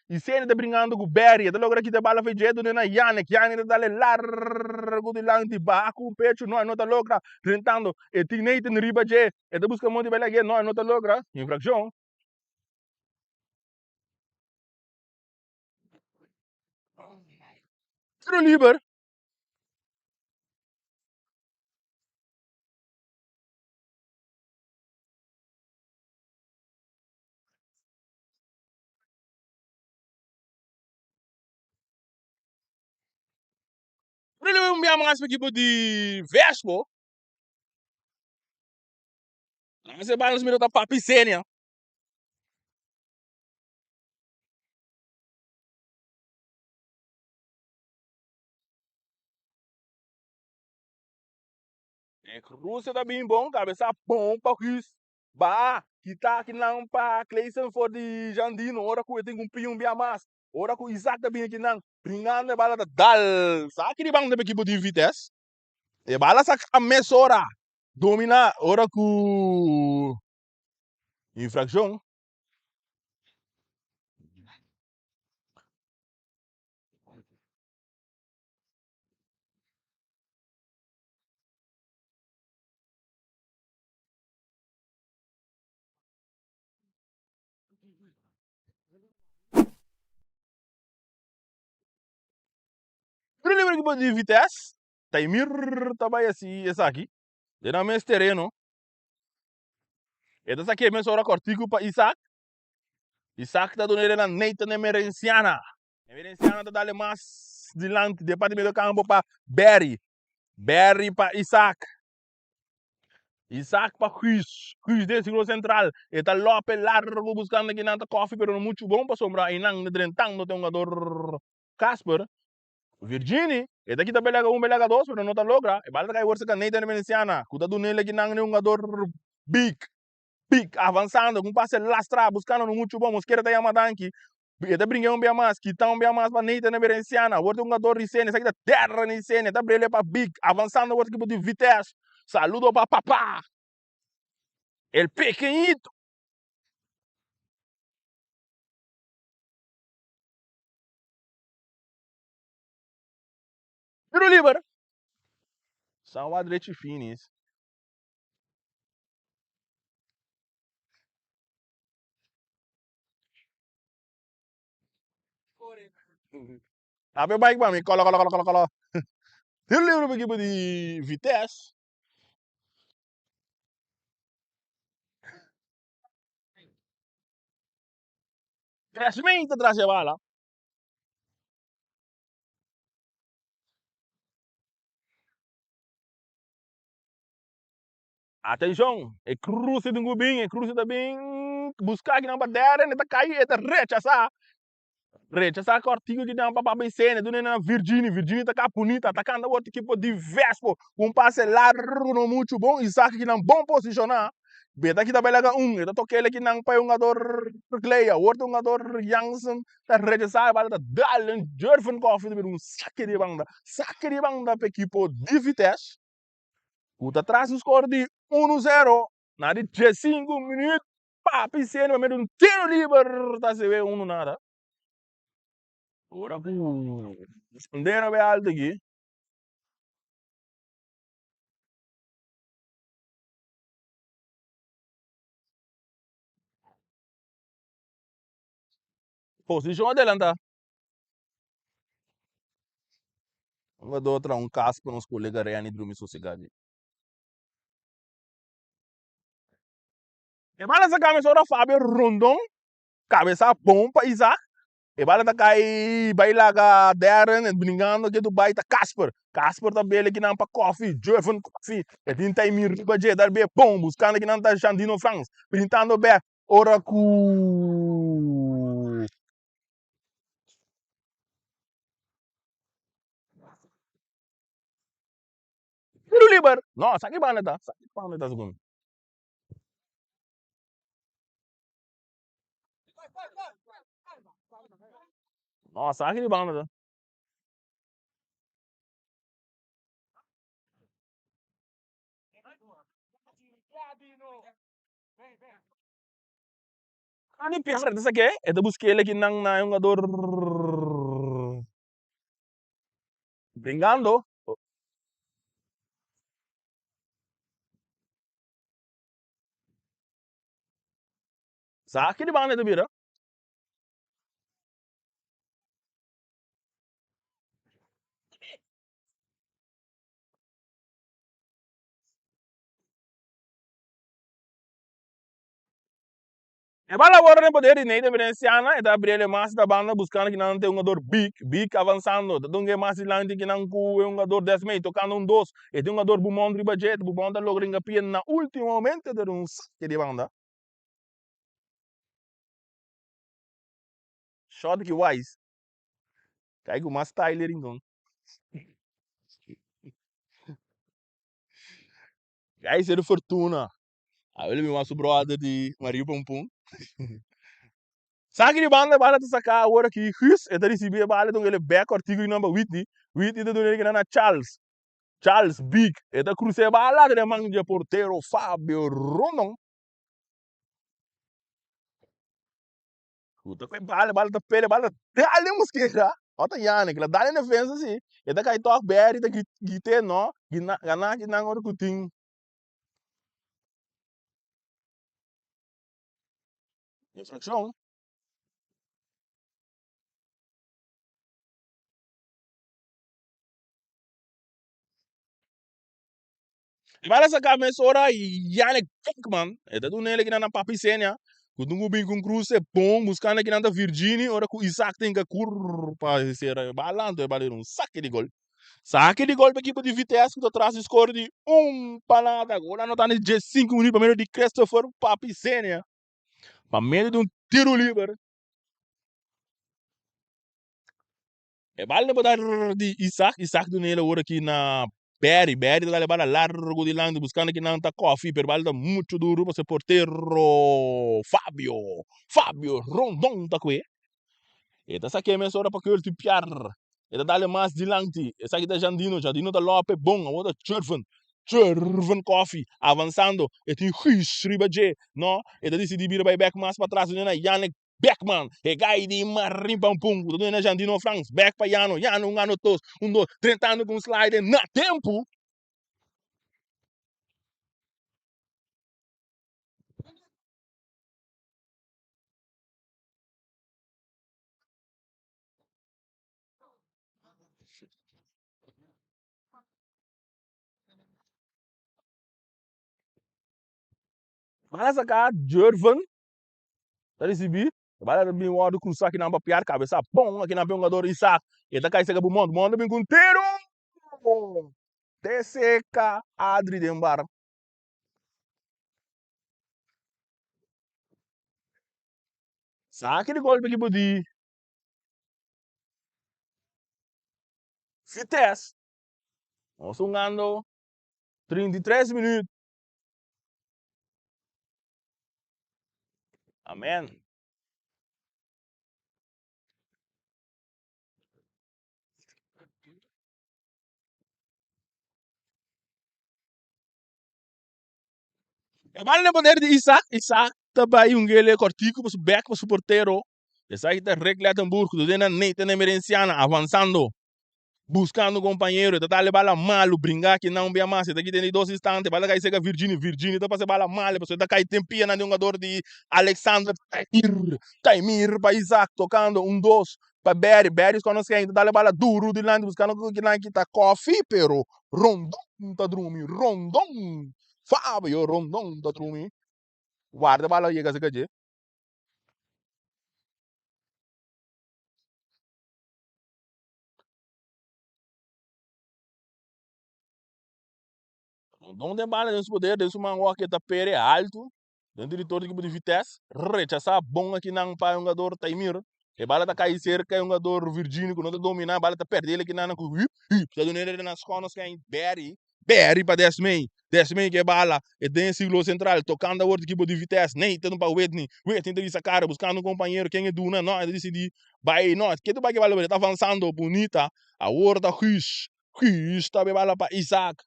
Y Sene ta bringando cu Barry, e ta logra kita e bala fe dje dune na Yannick, Yannick ta dale largo dilanti, baha cu un pecho, no e no ta logra, rentando, e tin Nathan riba dje, e ta busca mon di bala agen, no e no ta logra, infraccion. Tiro liber. Prili un bia mas pa ekipo di Vespo. Nan se balas mira ta Papi Senia. E cruce ta bin bon, cabeza bon pa Guus. Ba, kita akinan pa Clayson for di Jandino ora ku e tin ku pia un bia mas. Ora ku Isaac ta bini akinan, bringando e bala ta dal. Sa aki di banda pa ekipo di Vitesse. E bala sa ka mesora domina ora ku infrakshon. Tiro libre equipo di Vitesse. Taimir ta bai hasi esaki. Den nan mes tereno. E ta saki e mes ora kortiku pa Isaac. Isaac ta duna na Nathan Emerenciana. Emerenciana ta dale mas dilanti den parti medio kampo pa Barry. Barry pa Isaac. Isaac pa Guus. Guus den círculo central. E ta lope largo buscando kinan ta koffie pero no mucho bon pasobra einan na drentando ta e hungador Casper. Virgini e ta kita belega un belega dos pero no ta logra. E bala ta kai wor cerca Nathan Veneziana cu ta dunele kinan na e hungador Big. Big avansando cu un pase lastra buscando no mucho bon. Mosquera ta yama danki. E ta bringa un bia mas, kita un bia mas pa Nathan Emerenciana. Awor ta un hungador di Sene. Esaki ta Darren di Sene. Ta brele pa Big. Avansando awor ta ekipo di Vitesse. Saludo pa papá. El pequeñito. Tiro liber. San wa drechi finis. Ape bike pa mi kolo kolo kolo kolo kolo. Tiro libre pa equipo di Vitesse. Tres meter tras e bala. Atenshon, e cruce tin cu bin, e cruce ta bin busca kinan pa Darren, e ta cay, e ta rechasa. Rechasa cortico kinan pa Papa Isene, duna na Virgini, Virgini ta ca punita, atacando awor equipo di Vespo, un pase largo no mucho bon, Isaac kinan bon posiciona, beta kita bay laga un, e ta tokele kinan pa e hungador Clay, awor ta hungador Jansen ta rechasa, e bala ta dal den Jervin Coffee, ta bira un sake di banda, sake di banda pa equipo di Vitesse. Ku ta tras un skor di 1-0. Na di 15 minuut Papi Seno pa medio un tiro liber ta se ve uno nada. Ora ku Bandera be alto aki. Posishon adelantá. Un jugador traha un kas pa nos kolega Reni drumi sosegá dje. E bala sa kabesa ora Fabio Rondon kabesa bon pa Isaac. E bala ta kai bai laga Darren e bringando ke tu bai ta Casper. Casper ta bele kinan pa Koffie, Jervin Koffie. E tin Taimir riba dje ta be bon buskando kinan ta Jandino Frans. Brintando bek ora ku Tiro liber. No, sa ki banda ta? Sa ki banda ta segun? No, sa ki banda ta? Ani pierde ta sa ke? E ta busk'el aki nan na e hungador bringando. Sa ki di banda e ta bira? E bala awor den poder di Nathan Venenciana, e ta abri el mas ta banda buscando kinan ta e hungador Big, Big avansando, ta dunga e mas dilanti kinan cu e hungador Desmay tocando un dos, e tin hungador Bumond riba dje, Bumond ta logra hinga pia na ultimo momento ta dun un saque di banda. Shot ki wise, cay cu mas style Rincon. Cay ser fortuna. Awel mi mas su brother di Mario Pum Pum. Saki di banda bala ta saka awor aki Guus e ta ricibi e bala don ele bek ortigo di number Whitney. Whitney ta duna ele na Charles. Charles Big e ta crusa e bala den man di e portero Fabio Rondon. Ku ta bala, bala ta pele, bala ta dale Mosquera. Ota Yannick, la dale defensa si. E ta kai tok Barry ta gite no. Gana ki nan ora ku tin. Infraccion. E bala saca mesora Yannick Beckman. E ta duna ele kinan na Papi Senia. Ku dungu bin kun cruce bon buscando kinan ta Virgini. Ora ku Isaac tinka curpa sera e bala anto e bala era un saque di gol. Saque di gol pa ekipo di Vitesse ku ta tras di score di un pa nada. Gol anota na 15 minuut pa medio di Christopher Papi Senia. Pa medio di un tiro liber. E bal na botar di Isaac, Isaac duna el awor aki na Barry, Barry ta dal e bala largo dilanti buscando kinan ta Kofi, pero bal ta mucho duro pa se portero Fabio, Fabio Rondon ta kue. E ta sake mesora pa Curti Piar, e ta dal mas dilanti, esaki ta Jandino, Jandino ta lope bon, awor ta Cherven, Cherven Kofi avansando, e tin Guus riba dje, no, e ta dicidi bira bay bek mas patras duna na Yannick Beckman, e gai di Marin Pampun, ku ta duna na Jandino Frans, bek pa Yano, Yano un ano tos, un dos, drentando ku un slide na tempu. Bala saka Jerven ta ricibi, bala ta bin wordo crusa akinan pa piar cabeza bon akinan pa e hungador Isaac, e ta cay seca Bumont, Bumont ta bin cu un tiro! Te seca Adri den bar. Saki di golpe ki bo di Vitesse. Nos hungando 33 minuut. Amen. E bala na poder di Isaac. Isaac ta bai un gele kortiku pa su bek pa su portero. Esaki ta Rick Lettenburg ku ta den na Nathan Emerenciana avansando. Buscando compañero, e ta dale bala malo, bringa aki nan un bia mas, e ta kita den di dos instante, bala kai cerca Virginio, Virginio ta pasa e bala malo, pasobra e ta kai den pianan di un hungador di Alexander Taimir, Taimir pa Isaac, tocando un dos pa Barry, Barry scono sken, ta dale bala duro dilanti buscando cu kinan kita Koffie, pero Rondon ta drumi, Rondon, Fabio Rondon ta drumi, warda bala yega cerca dje. Rondon den bala den su poder, den su man wak e ta pere alto den territorio di ekipo di Vitesse, rechasa bon akinan pa e hungador Taimir, e bala ta kai serka e hungador Virginio ku no ta domina, bala ta perde el akinan ku huip huip ta duna el na skon skèn Barry, Barry pa Desmey, Desmey ke bala e den e siglo sentral tokando awor di ekipo di Vitesse, ney ta dun pa Whitney, Whitney ta bisa kara buskando un kompañero ken e duna, no e ta disidi Bai no, ke tu bai ke bala ta avansando bunita, awor ta Guus, Guus ta bay bala pa Isaac,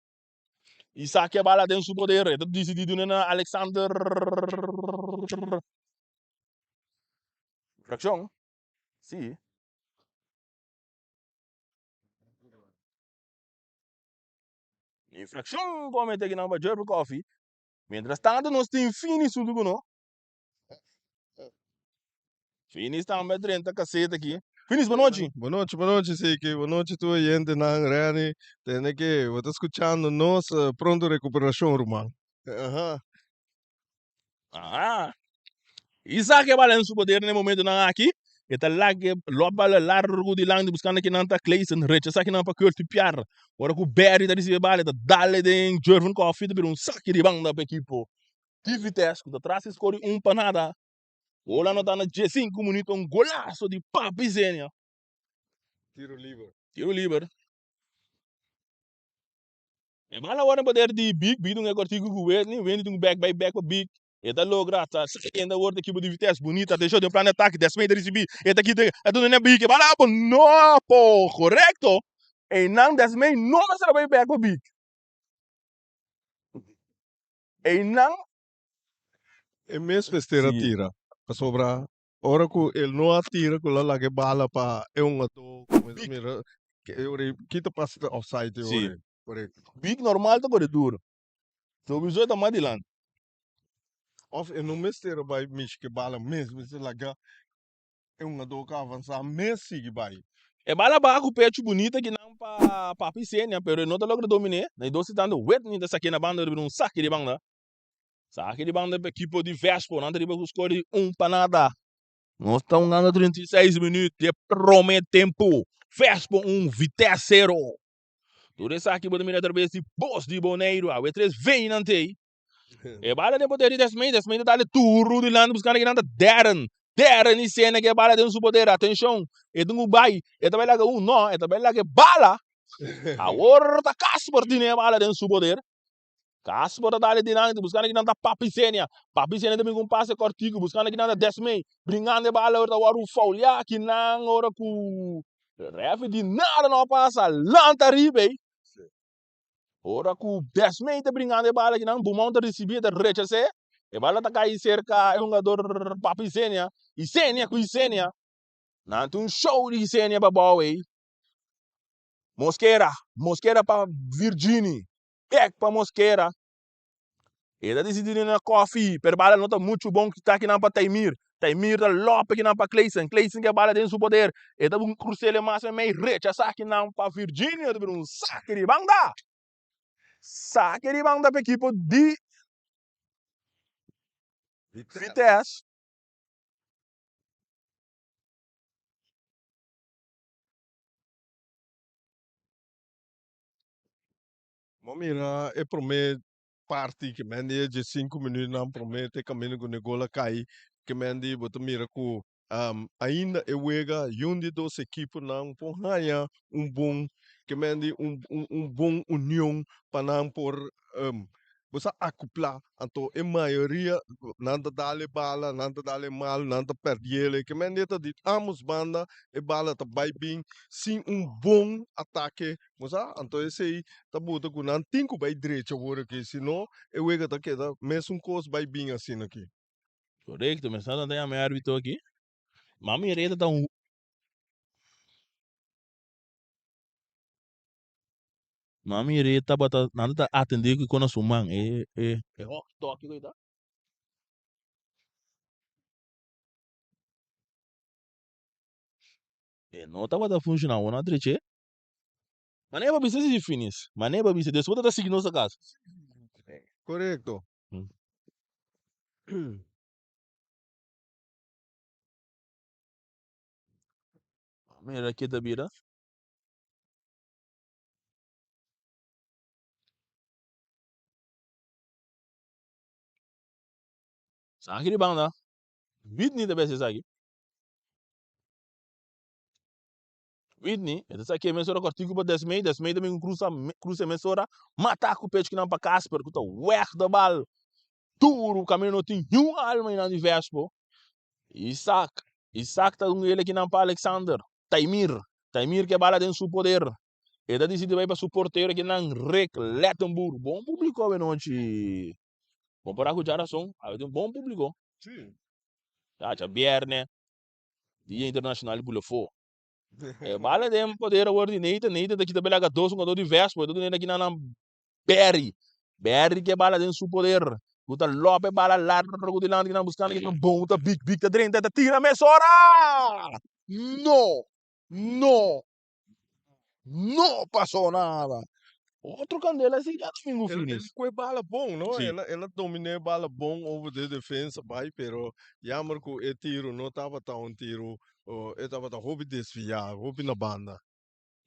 Isaac ke bala den su poder, e ta disidi duna na Alexander, infraccion, si. Infraccion comete akinan pa Jervy Coffie, mientras tanto nos tin Fini sutu ku no. Finis tambe drenta caseta aki. Finis, bonochi. Bonochi, bonochi, Siki. Bonochi tur oyentenan, Renny. Tende ke bo ta skuchando nos, pronto rekuperashon, ruman. Aha. Aha. Isaac e bala den su poder na e momentonan aki. E ta laga e lòp bala largu dilanti buskando kinan ta Clayson. Rechasá kinan pa Curtis Piar. Ora ku Barry ta risibi e bala e ta dale den Jervin Coffie ta bira un saki di banda pa ekipo di Vitesse ku ta tras di skor di un pa nada. Gol anotá na diesinku minuto, un golaso di Papi Zenia. Tiro liber. Tiro liber. E bala awor na poder di Big, Big dunga e kortiku ku Whitney, Whitney dunga bek bai bek pa Big. E ta logra ta saiendo awor di ekipo di Vitesse. Bunita atenshon den plan di atake, Desmay ta risibí, e ta kita, e duna na Big, e bala apo, no po, korekto. Einan Desmay no mester a bai bek pa Big. Einan E mes mester a tira, pasobra ora ku el no a tira ku el a laga e bala pa e hungadó kuminsá mira e ora ei kita pasa ta offside e ora ei. Korekto. Big normal ta kore duro. Sowieso e ta mas dilanti. Of e no mester a bai mishi ku e bala mes, mester laga e hungadó ku a avansá mes sigui bai. E bala baha ku pechu bunita ki nan pa Papi Senia, pero e no ta logra dominé. Na e dos instante Whitney ta saké na banda riba un saki di banda. Saki di banda pa ekipo di Vespo. Nan ta riba ku skor di un pa nada. Nos ta hungando 36 minuut di e prome tempu. Vespo un, Vitesse sero. Tur esaki bo ta mira atrabes di Bos di Boneiru. Awe tres vei nan tei. E bala den poder di Desmay. Desmay ta dale turu dilanti buskando kinan ta Darren. Darren i Sena ke bala den su poder. Atenshon. E tin ku bai. E ta bai laga un. No, e ta bai laga e bala. Awor ta Casper tine e bala den su poder. Casper ta dale dilanti buskando kinan ta Papi Senia. Papi Senia ta bin ku un pase kòrtiku buskando kinan ta Desmay. Bringando e bala ora ta wòrdu fouliá kinan ora ku rèfri di nada no a pasa. Lanta riba ei. Ora ku Desmay ta bringando e bala kinan Bumon ta risibí e ta rechas'é. E bala ta kai serka e hungador Papi Senia. I Senia ku Isenia. Nan tin un show di Isenia pa bou ei. Mosquera, Mosquera pa Virgini. Bek pa Mosquera. E ta disidí na kòfi, pero bala no ta muchu bon ta kinan pa Taimir. Taimir ta lòp kinan pa Clayson. Clayson ke bala den su poder. E ta krus'el mas mei rechasá kinan pa Virginio. Ta bira un sake di banda. Sake di banda pa ekipo di Vitesse. Bo mira e prome parti ke men di e diesinku minuutnan prome te kaminda ku ne gol a kai ke men di bo ta mira ku ainda e wega yun di dos ekiponan por haña un bon ke men di un un bon union pa nan por. Bo sa akuplá, anto e mayoria nan ta dal e bala, nan ta dal e mal, nan ta pèrdiel. Ke men ta di ambos banda e bala ta bai bin sin un bon atake. Bo sa? Anto esei ta buta ku nan tin ku bai drecha awor aki, si no e wega ta keda mesun kos bai bin asina aki. Korekto, mi sa ta yama e arbitro aki. Mami Reta ta un. Mami Reta tabata nan ta atendé ku kona su man e e e hòk tòki ku ta. E no tabata funshoná awor nan a dreché. Manera pa bisa si finis. Manera pa bisa despues ta sigui nos a kas. Korekto. Mira ke ta bira. Esaki di banda. Whitney ta besi esaki. Whitney, e ta sa ke mesora kortiku pa Desmay, Desmay ta bin krusa krusa mesora, mata ku pechu kinan pa Casper ku ta weg de bal. Duru kaminda no tin niun alma einan di Vespo. Isaac, Isaac ta un ele kinan pa Alexander. Taimir, Taimir ke bala den su poder. E ta disidi bai pa su portero kinan Rick Lettenboer. Bon publiko awe nochi. Kompará ku djarason, awe tin bon publiko. Sí. Ya, djabierne, Dia Internacional di Bulefó. E bala den poder awor di Nathan. Nathan ta kita belaga dos hungador di Vespo. E ta duna aki nan nan Barry. Barry ke bala den su poder. Ku ta lòp e bala largu dilanti nan buskando ki nan bon ta big big ta drenta ta tira mesora! No! No! No pasó nada. Otro candela si ya domingo El, el finis. kue bala bon, no? Sí. El, el a dominé e bala bon over de defensa bai, pero jammer ku e tiro no tabata un tiro, oh, e tabata hopi desviá, hopi na banda.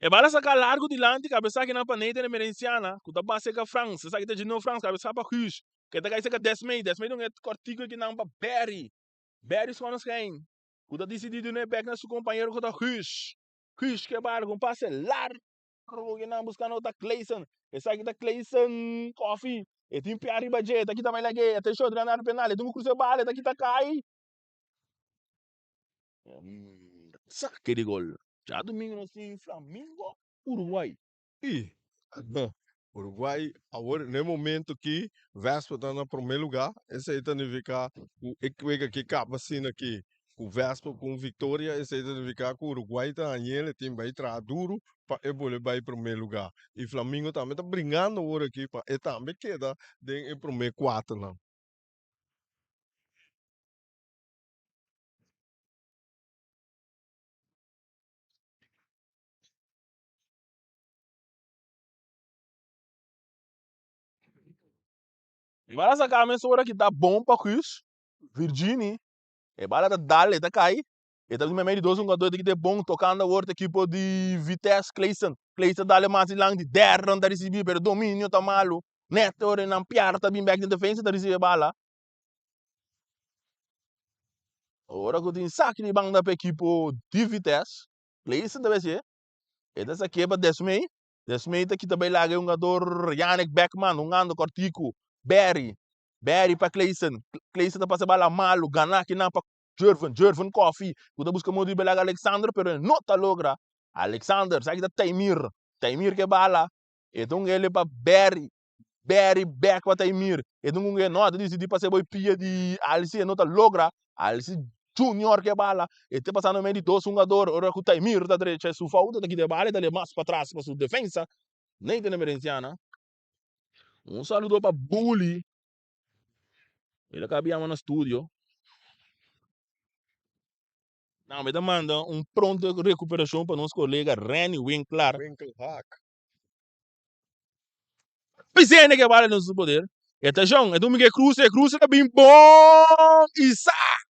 E bala saká largu dilanti, kabesá kinan pa Nathan Emerenciana, ku ta base ka Frans. Esaki ta Gino Frans, kabesá pa Guus, ke ta kai serka Desmay. Desmay dun e kòrtiku kinan pa Barry. Barry Schonenschijn, ku ta disidí duna e bèk na su kompañero ku ta Guus. Guus ke bala ku un pase largu kinan buskando ta Clayson. Esaki ta Clayson Coffee. E tin pia riba dje, e ta kita bai lag'é. Atenshon, ta na penal, e tin ku krusa e bala, e ta kita kai. Saque di gol. Djadumingu nos tin Flamingo Uruguay. I Uruguay awor na e momento ki Vespa ta na prome luga, esei ta nifica ku e wega ki kaba asina ki ku Vespa ku un viktoria, esei ta nifica ku Uruguay ta hañel e tin bai traha duru pa e bolbe bai prome luga. I Flamingo tambe ta bringando awor aki pa e tambe keda den e prome kuaternan. E bala saca mesora ki ta bon pa Guus, Virgini, e bala ta dal, e ta cay, e ta bin medio di dos hungador, e ta kita e bon tocando awor ta ekipo di Vitesse, Clayson, Clayson ta dal e mas dilanti, Darren ta ricibi pero dominio ta malo, net ora nan piar ta bin bek den defensa ta ricibi e bala. Ora ku tin saki di banda pa ekipo di Vitesse, Clayson ta besi e ta saké pa Desmey, Desmey ta kita bai laga e hungador Yannick Beckman hungando kòrtiku, Barry, Barry pa Clayson, Clayson ta pasa e bala malu, gana kinan pa Jervin, Jervin Coffee ku ta buska modo di bai laga Alexander pero e no ta logra, Alexander sa kita Taymir, Taymir ke bala, e ta hunga ele pa Barry, Barry bek pa Taymir, e ta hunga e no ta disidi pasa e bai pia di Alcy e no ta logra, Alcy Junior ke bala, e ta pasando medio di dos hungador, ora ku Taymir ta drecha su fouta ta kita e bala e ta leba mas patras pa su defensa, Nathan Emerenciana. Un saludo pa Bully, el a kaba yama na studio. Tambe ta manda un pronto recuperacion pa nos colega Renny Winklaar. Winkelhaak. Pisene ke bala den su poder. E ta Jong, e ta un Miguel Cruz, e Cruz ta bin bon Isaac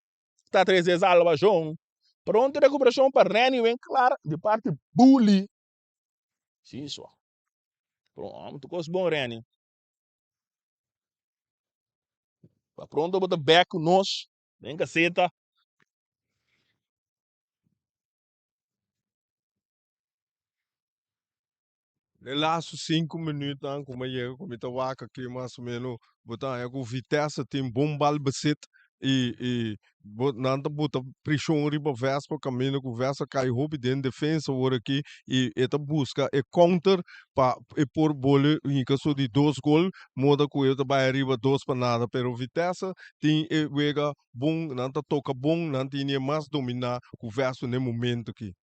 ta trece salvacion. Pronto recuperacion pa Renny Winklaar di parti Bully. Si so. Pronto cos bon Renny. Pa pronto bo ta back cu nos den caseta. Den laatste 5 minuutnan ku mi a yega ku mi ta wak aki mas o meno bo ta haña ku Vitesse tin bon bal besit i i bo nan ta buta preshon riba Vespa kaminda ku Vespa kai hopi den defensa awor aki i e ta buska e counter pa e por bole hinka su di dos gol moda ku e ta bai ariba dos pa nada pero Vitesse tin e wega bon nan ta toka bon nan tini e mas dominá ku Vespa na e momento aki.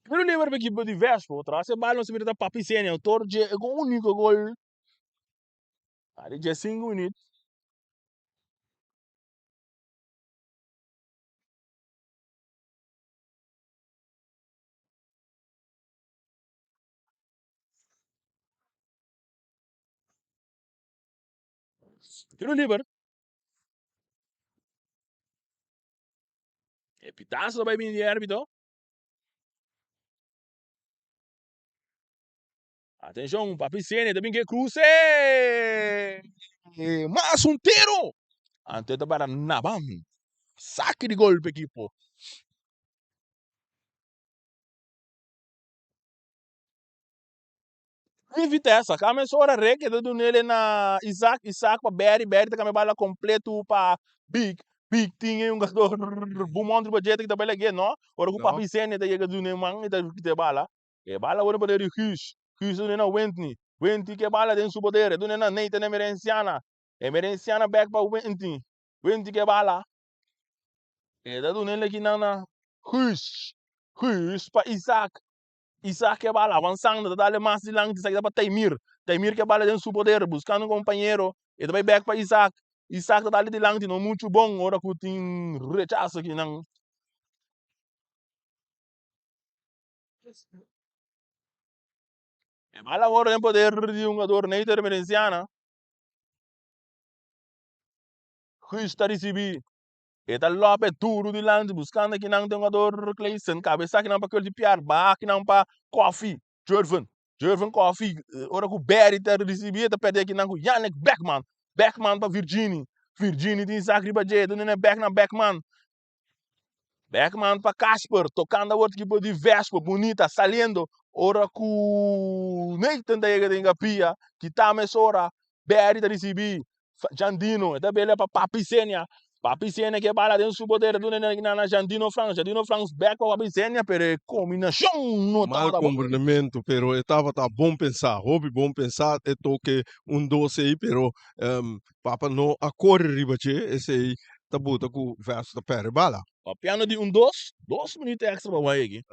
Tiro liber pa ekipo di Vespo. Tras e bal nos mira ta Papi Senia, autor dje e unico gol di dje 5 minuut. Tiro liber. E pitazo ta bai bini di arbitro. Atenshon, Papi Sene ta bin ke kruse. Mas un tiro. Anto ta para Naban. Saki di gol pa ekipo. Di Vitesse, kame sora Rick e ta dunele na Isaac, Isaac pa Barry, Barry ta kambia bala completo pa Big, Big tin e hungador Bumon riba dje ta kita bala ge no, ora ku Papi Sene ta yega dune man e ta kita e bala, e bala worde poder di Guus, Guus ta dune na Wentney, Wentney ke bala den su poder e dune na Nathan Emerenciana, Emerenciana back pa Wentney, Wentney ke bala e ta dune leki nan na Guus, Guus pa Isaac. Isaac ke bala avansando ta dale mas dilanti esaki ta pa Taimir. Taimir ke bala den su poder buscando un compañero e ta bay bek pa Isaac. Isaac ta dale dilanti no mucho bon ora cu tin rechazo akinan. E bala awor den poder di hungador Neiter Emerenciana. Guus ta ricibi. E ta lope duru dilanti buscando akinan den jugador Clayson. Cabeza akinan pa Curtis Piar. Baha akinan pa Koffie. Jervin. Jervin Koffie. Ora cu Barry ta ricibi e ta perde akinan cu Yannick Beckman. Beckman pa Virgini. Virgini tin sak riba dje. E ta duna back na Beckman. Beckman pa Casper. Tocando awor equipo di Vespo. Bunita saliendo. Ora cu Nathan ta yega den Gapia. Kita mesora. Barry ta ricibi. Jandino, e ta bele pa Papi Senia. Papi Senia ke bala den su poder duna na na Jandino Frans. Jandino Frans back pa Papi Senia, pero e combinacion no Mal tabata bon. comprendimento, pero e tabata bon pensá, hopi bon pensá, e toke un dos ei, pero Papa no a kore riba dje, esei ta buta ku Verso ta perde bala. Papiando di un dos, dos minuut extra pa wak aki.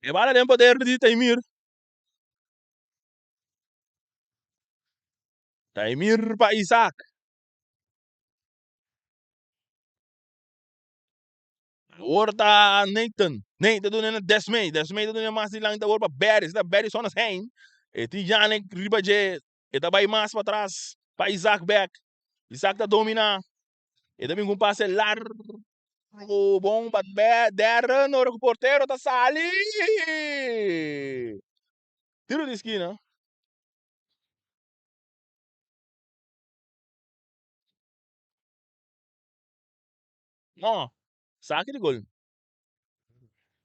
E bala den poder di Taimir. Taimir pa Isaac. Awor ta Nathan. Nathan duna na Desmay. Desmay ta duna mas dilanti awor pa Barry. Ta Barry Sonas Hein. E tin Yannick riba dje. E ta bai mas patras pa Isaac bek. Isaac ta domina. E ta bin ku un pase largo bon pa Darren ora ku portero ta sali. Tiro di skina. No, saki di gol.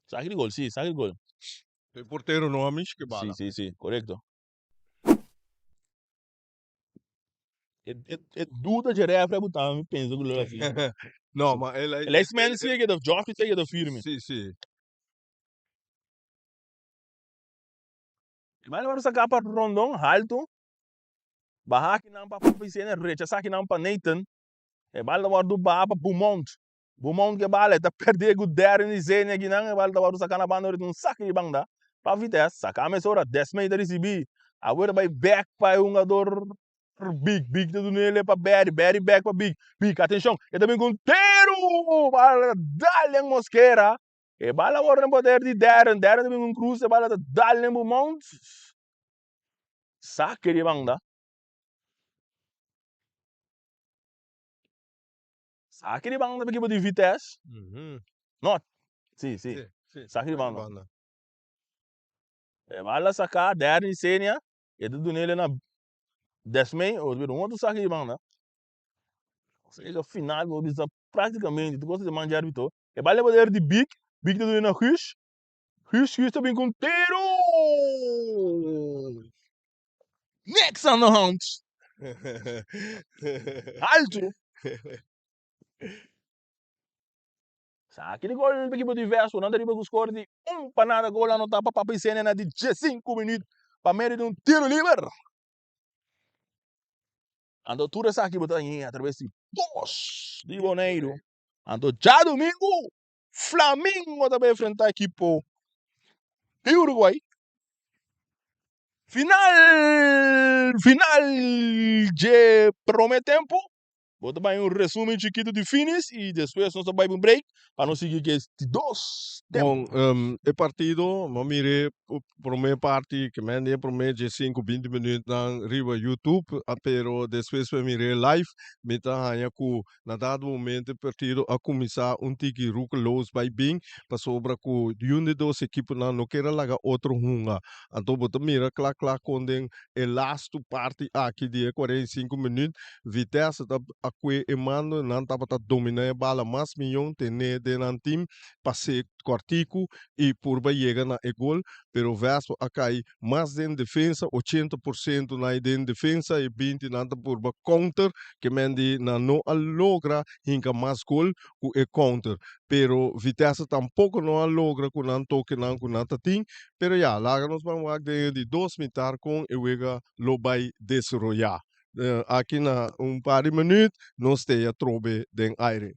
Saki di gol, si, saki di gol. E portero no a mishi ke bala. Si, si, si, korekto. E duda dje refri a buta mi pensa ku lo a firme. No, ma el a. El a esmende si e keda, Geoffrey si e keda firme. Si, si. E bala wòrdu saká pa Rondon, haltu. Baha akinan pa Vicente, rechasá akinan pa Nathan. E bala ta wòrdu baha pa Beaumont. Beaumont ke bala, e ta pèrdè ku Darren di Zenia akinan. E bala ta wòrdu saká na banda, ora tin un saki di banda pa Vitesse. Saká mesora, Desmay ta risibí. Awor ta bai bèk pa e hungador Big. Big ta duna el pa Barry, Barry bèk pa Big. Big, atenshon, e ta bin ku un teru! Bala ta dal den Mosquera. E bala wòrdu den poder di Darren. Darren ta bin ku un krus, e bala ta dal den Beaumont. Saki di banda. Saki di banda pa ekipo di Vitesse. No, si, si. Saki di banda. E bala saká Derny Senia, e ta duna el na Desmay, o un otro saki di banda. Sega final bo bisa. Práktikamente tur kos ta den man dje árbitro. E bal e poder di Big, Big ta duna na Guus, Guus, Guus ta bin ku un tiro! Niks aan de hand! Altu! Esaki di gol pa ekipo di Vespo. Nan ta riba ku skor di un pa nada. Gol anotá pa Papa Isenia na di diesinku minüt pa medio di un tiro liber. Anto tur esaki bo ta haña atraves di Bos di Boneiru. Anto djadumingu Flamingo ta bai enfrentá ekipo di Uruguay. Final final dje promé tempu. Bo ta bai un resumen chikitu di finis y despues nos ta bai un break pa nos sigui ke di dos Bon, tempo. e partido, mi a mira e prome parti, ke men di e prome diesinku, binti minuutnan riba YouTube, pero despues mi a mira e live, mi ta haña ku na dado momento e partido a kuminsá un tiki roekeloos bai bin, pasobra ku yun di dos ekiponan no ker a laga otro hunga. Anto bo ta mira kla kla kon den E lastu parti aki di e 45 minuut, Vitesse ta a kue e mando, nan tabata domina e bala mas miyon, tene den nan team, pase kòrtiku i purba yega na e gol, pero Vespo a kai mas den defensa, 80% na den defensa i 20 nan ta purba counter, ke men di nan no a logra hinka mas gol ku e counter. Pero Vitesse tampoko no a logra ku nan tokenan ku nan ta tin. Pero ya, laga nos ban wak den e di dos mitar kon e wega lo bai desaroyá. Aki na un par di minuut nos te atrobe den aire.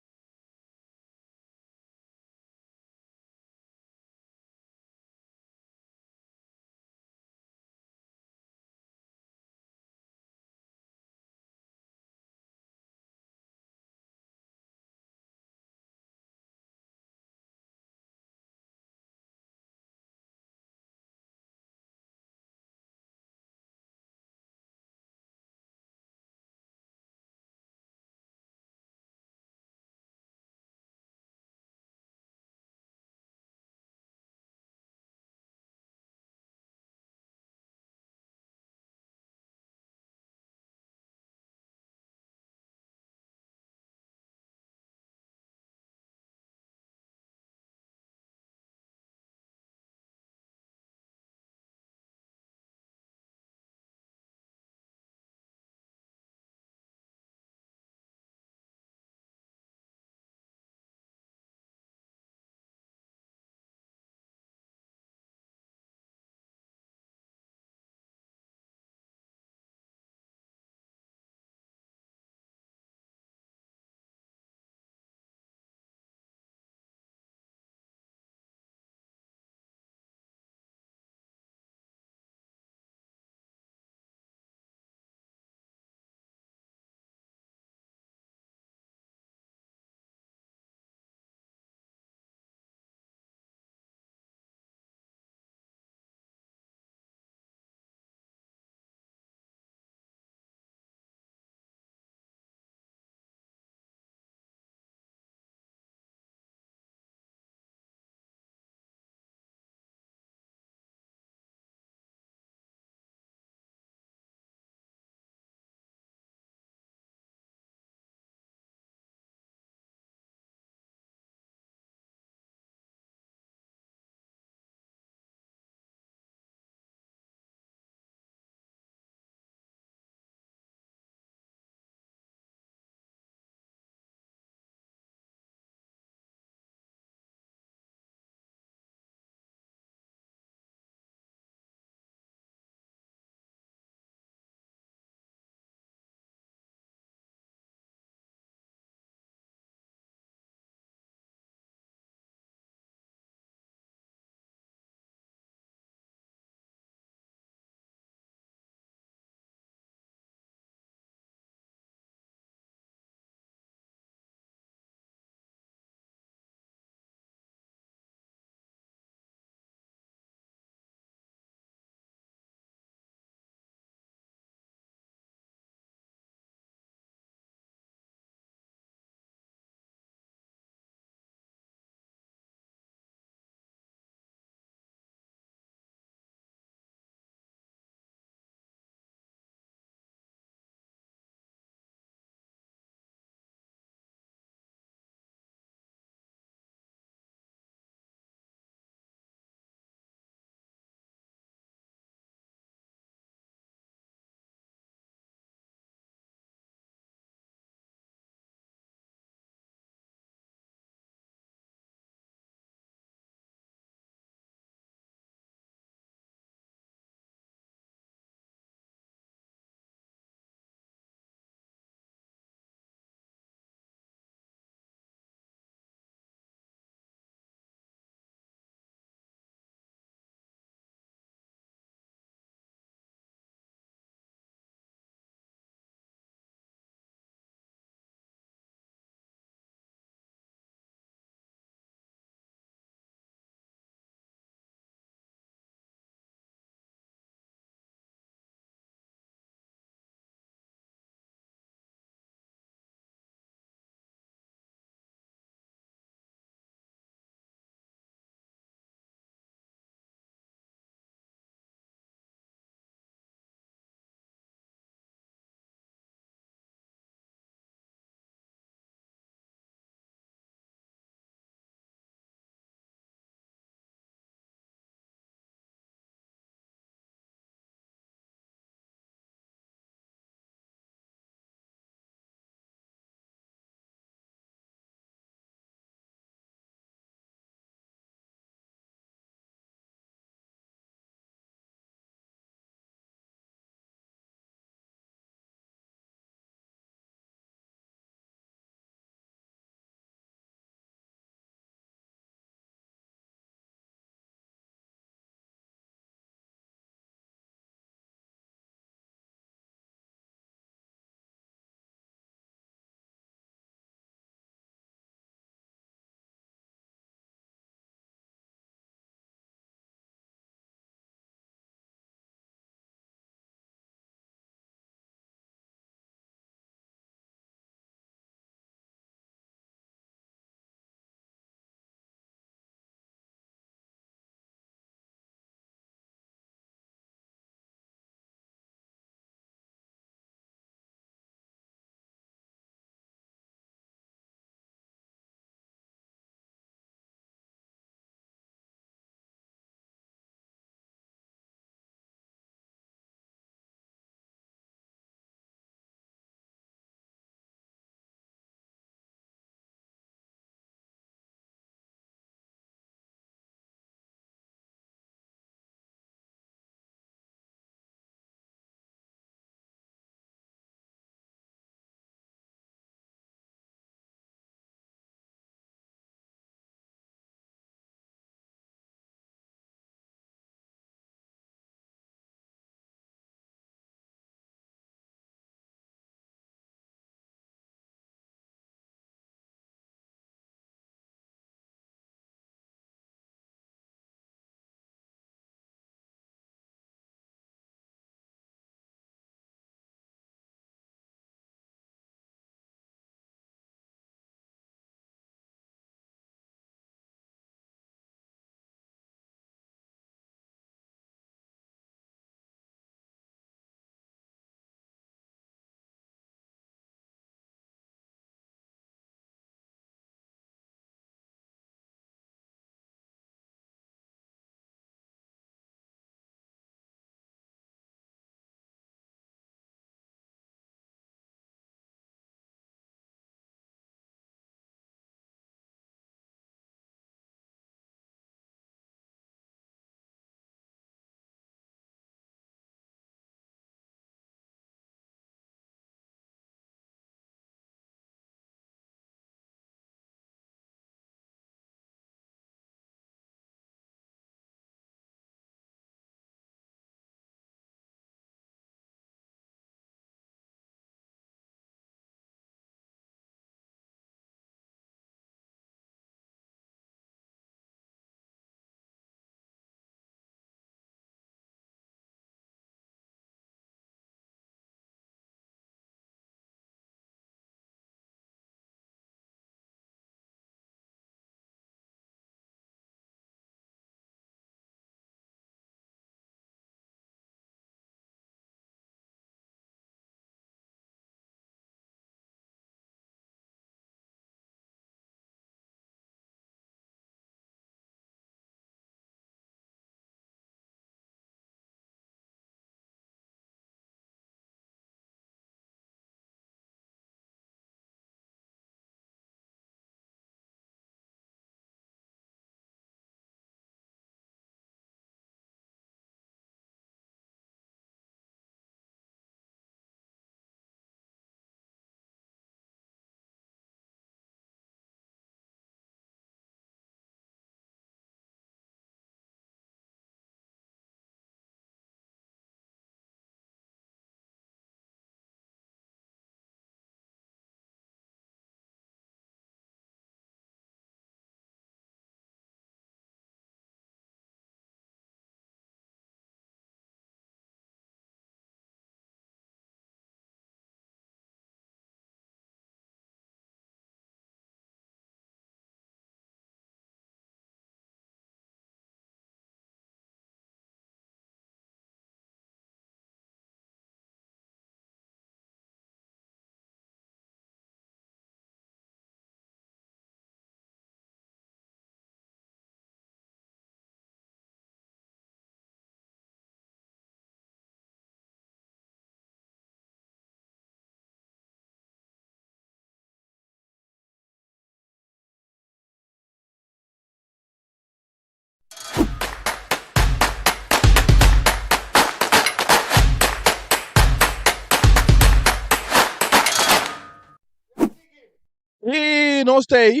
I nos ta ei,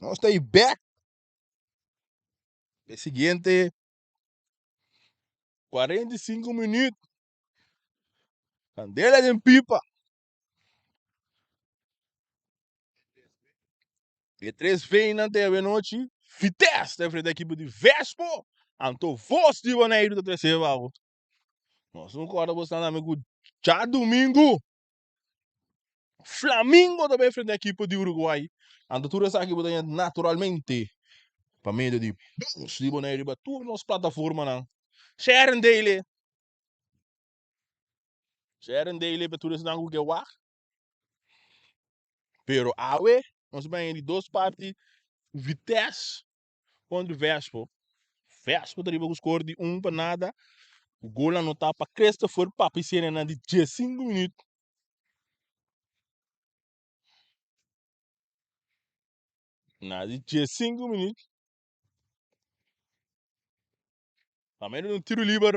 nos ta ei bek. E siguiente 45 minuut. Candela den pipa. E tres V'nan te avenochi. Vitesse ta enfrenta ekipo di Vespo. Anto Vos di Boneiru ta trese abajo. Nos no korda bo staan tambe ku djadumingu Flamingo ta bai enfrenta ekipo di Uruguay. Anto tur esaki bo ta haña naturalmente pa medio di Vos di Boneiru riba tur nos plataformanan. Share daily. Share daily pa tur esnan ku ke wak. Pero awe nos bai di dos parti Vitesse kontra Vespo. Vespo ta riba ku skor di un pa nada. Ku gol anotá pa Christopher Papi Sena na di 15 minüt. Na di 15 minüt. Pa medio di un tiro liber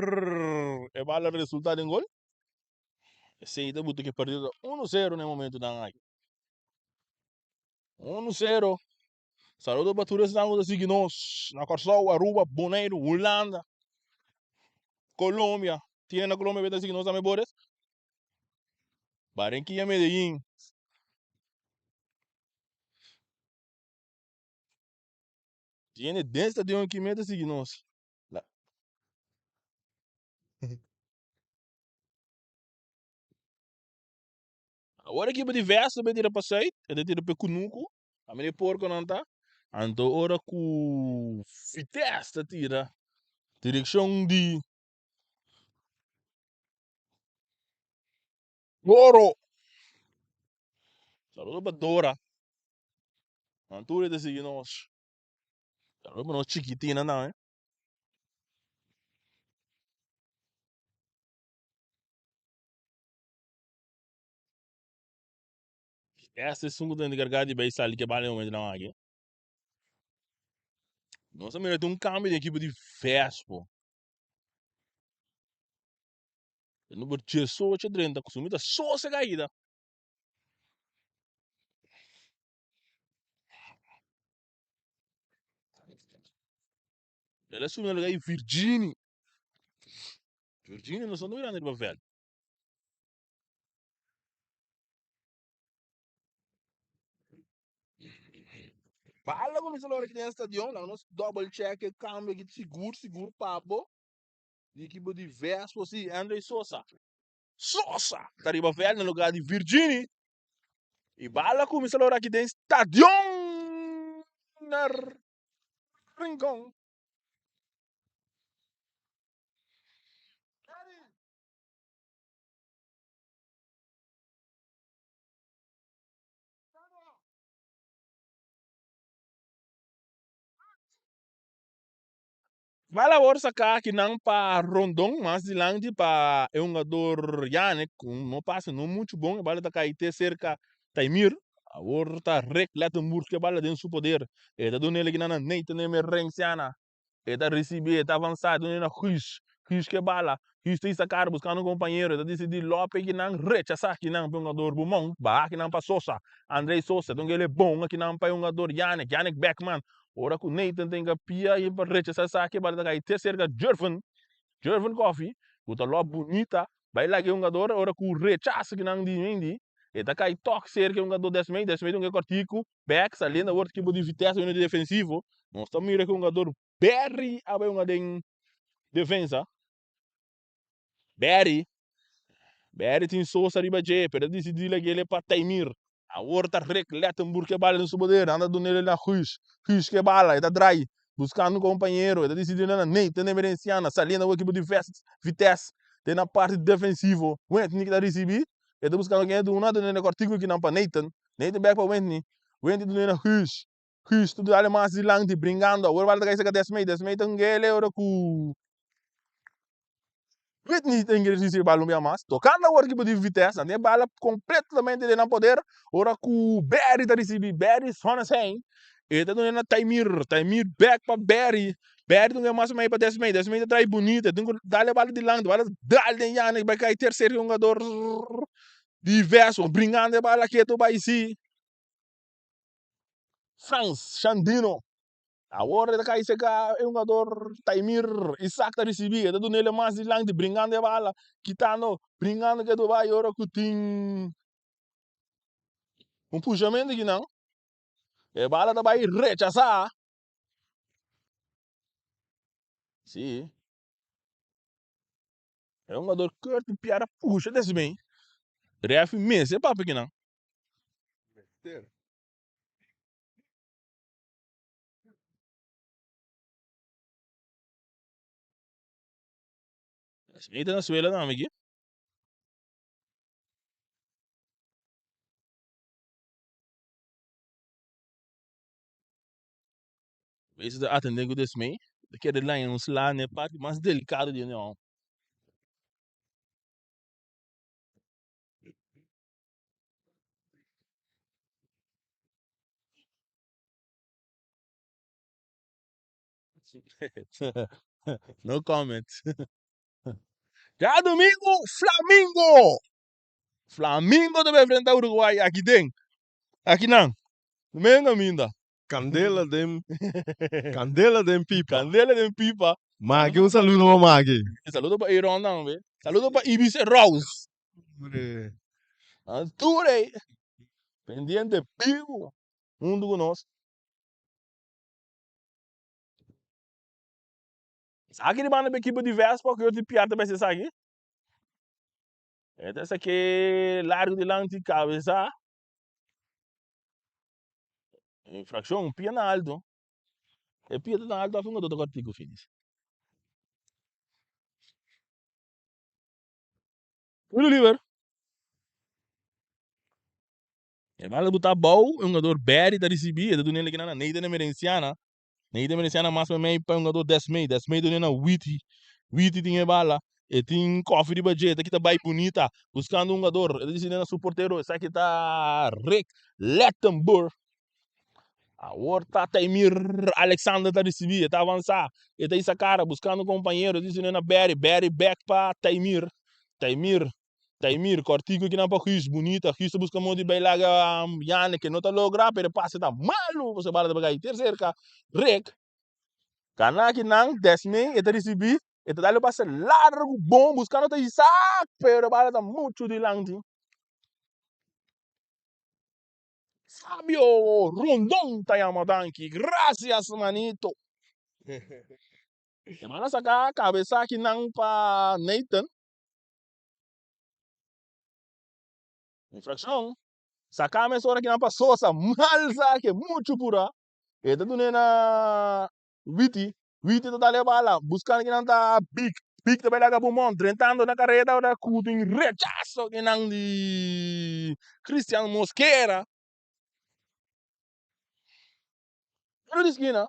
e bala resulta den gol. Esei ta buta ke partido ta 1-0 na e momentonan aki. 1-0. Saludo pa tur esnan ku ta sigui nos na Kòrsou, Aruba, Boneiru, Hulanda, Colombia. Tiene na Colombia ta sigui nos tambe, Boris? Barranquilla, Medellin. Tiene den stadion aki mes ta sigui nos. La. Awor ekipo di Vesta ta tira pa sùit, e ta tira pa e kunuku, kaminda e porkonan ta. Anto ora ku Vitesse ta tira direkshon di Doro. Saludo pa Dora. Nan tur e ta sigui nos. Saludo pa nos chikitinnan tambe. Esta esun ku ta enkargá di bai sali ke bala e momento nan aki. Nos a mira tin un kambio den ekipo di Vespo. E number 18 drenta ku sumita Sosa kaida. El a sumi na lugar di Virgini. Virgini nos no ta mirando riba veld. Bala kuminsá lora aki den stadion, laga nos double check e kambio aki sigur sigur pa bo di ekipo di Vespo si Andre Sosa. Sosa ta riba veld na lugar di Virgini i bala kuminsá lora aki den stadion na Rincon. Bala awor saca akinan pa Rondon mas dilanti pa e hungador Yannick cu no pase no mucho bon e bala ta cay te cerca Taimir awor ta Rick Lettenburg cu e bala den su poder e ta dunel akinan na Nathan Emerenciana. E ta risibi, e ta avansá, e ta duna na Guus. Guus ke bala. Guus ta hisa kara buskando un kompañero. E ta disidí Lope kinan rechasá kinan pa e hungador Bumon. Baha kinan pa Sosa. Andrei Sosa. Ta un kele bon akinan pa e hungador Yannick. Yannick Beckman. Ora ku Nathan ta pia i pa rechasá esaki, e bala ta kai te serka Jervin. Jervin Coffie, ku ta lòp bunita. Bai laga e hungador ora ku rechasa kinan di Mendy. E ta kai tòk serka e hungador Desmay. Desmay ta un ke kòrtiku. Bek saliendo awor ekipo di Vitesse bini di defensivo. Nos ta mira ku hungador Berry a bai hunga den defensa. Berry, Berry tin Sosa riba dje, pero a disidí lag'el pa Taimir. Awor ta Rick Lettenburg ke bala den su poder, nan ta dun'el na Guus. Guus ke bala, e ta drai, buskando un kompañero, e ta disidí na Nathan Emerenciana, saliendo awor ekipo di Vitesse den na parti defensivo. Wentney ke ta risibí, e ta buskando ken e duna, dun'el e kòrtiku kinan pa Nathan. Nathan bek pa Wentney. Wentney ta duna Guus. Guus ta dale mas dilanti bringando. Awor bala ta kai serka Desmay. Desmay ta hungele ora ku Wentney ta hungele risibi bala un bia mas. Tokando awor ekipo di Vitesse. Nan tin e bala kompletamente den nan poder. Ora ku Barry ta risibi. Barry Sonnenschein. E ta duna na Taimir. Taimir bek pa Barry. Barry ta hungele mas mei pa Desmay. Desmay ta trai bunita. E tin ku dale bala dilanti. Bala dal den Yannick bai kai tercer hungador. Diverso, bringando e bala ketu bai si. Frans Shandino. Awor e ta kai serka e hungador Taimir Isaac ta risibi. E ta duna el mas dilanti bringando e bala, kitando, bringando ke bai ora ku tin un pushamento akinan. E bala ta bai rechasá. Sí. E hungador Kurt Piar a pusha desmei. Refi mester papia akinan. Mester. Smith na suela tambe aki. Wees ta atende ku Desmee. Ta kere laña un sla na e parti mas delikado di e neon. No comment. Djadumingu Flamingo! Flamingo ta bai enfrenta Uruguay aki den. Aki nan. Medio caminda. Candela den Candela den pipa. Candela den pipa. Maki un saludo pa Maki. Saludo pa Aaron tambe. Saludo pa Ibis Rose. Tur ey pendiente bibu hunto cu nos. Esaki di banda pa ekipo di Vespa cu yo tin piar ta besti esaki. E ta esaki largo dilanti cabeza. Infraccion, pia na alto. E pia ta na alto afe un ta cortico finis. Tiro liber. E bala buta abou, e hungador Barry ta ricibi, e ta duna el na Nathan Emerenciana. Nathan Emerenciana mas mei pa e hungador Desmay. Desmay duna na Witty. Witty tin e bala, e tin koffie riba dje, ta kita bai bunita, buscando un hungador. E ta diciendo na su portero, esaki ta Rick Lettenburg. Awor ta Taimir Alexander ta ricibi, e ta avansa, e ta isa cara buscando un compañero, e ta diciendo na Barry, Barry back pa Taimir. Taimir Taimir, cortico kinan pa Guus, bunita, Guus ta busca modo di bay laga Yannick, e no ta logra, pero e pase ta malo, pasobra e bala ta bay cay ter cerca Rick. Cana kinan, Desmay, e ta ricibi, e ta dal un pase largo, bon, buscando ta Isaac, pero e bala ta mucho dilanti. Fabio Rondon ta yama danki, gracias manito. E bala saca cabeza kinan pa Nathan. Infraccion. Saca mesora kinan pa Sosa. Mal saque. Mucho pura. E ta dune na Witty. Witty ta dale bala. Buscando kinan ta Big. Big ta bay laga Beaumont. Drentando na careda ora cu tin rechazo kinan di Christian Mosquera. Tiro di skina.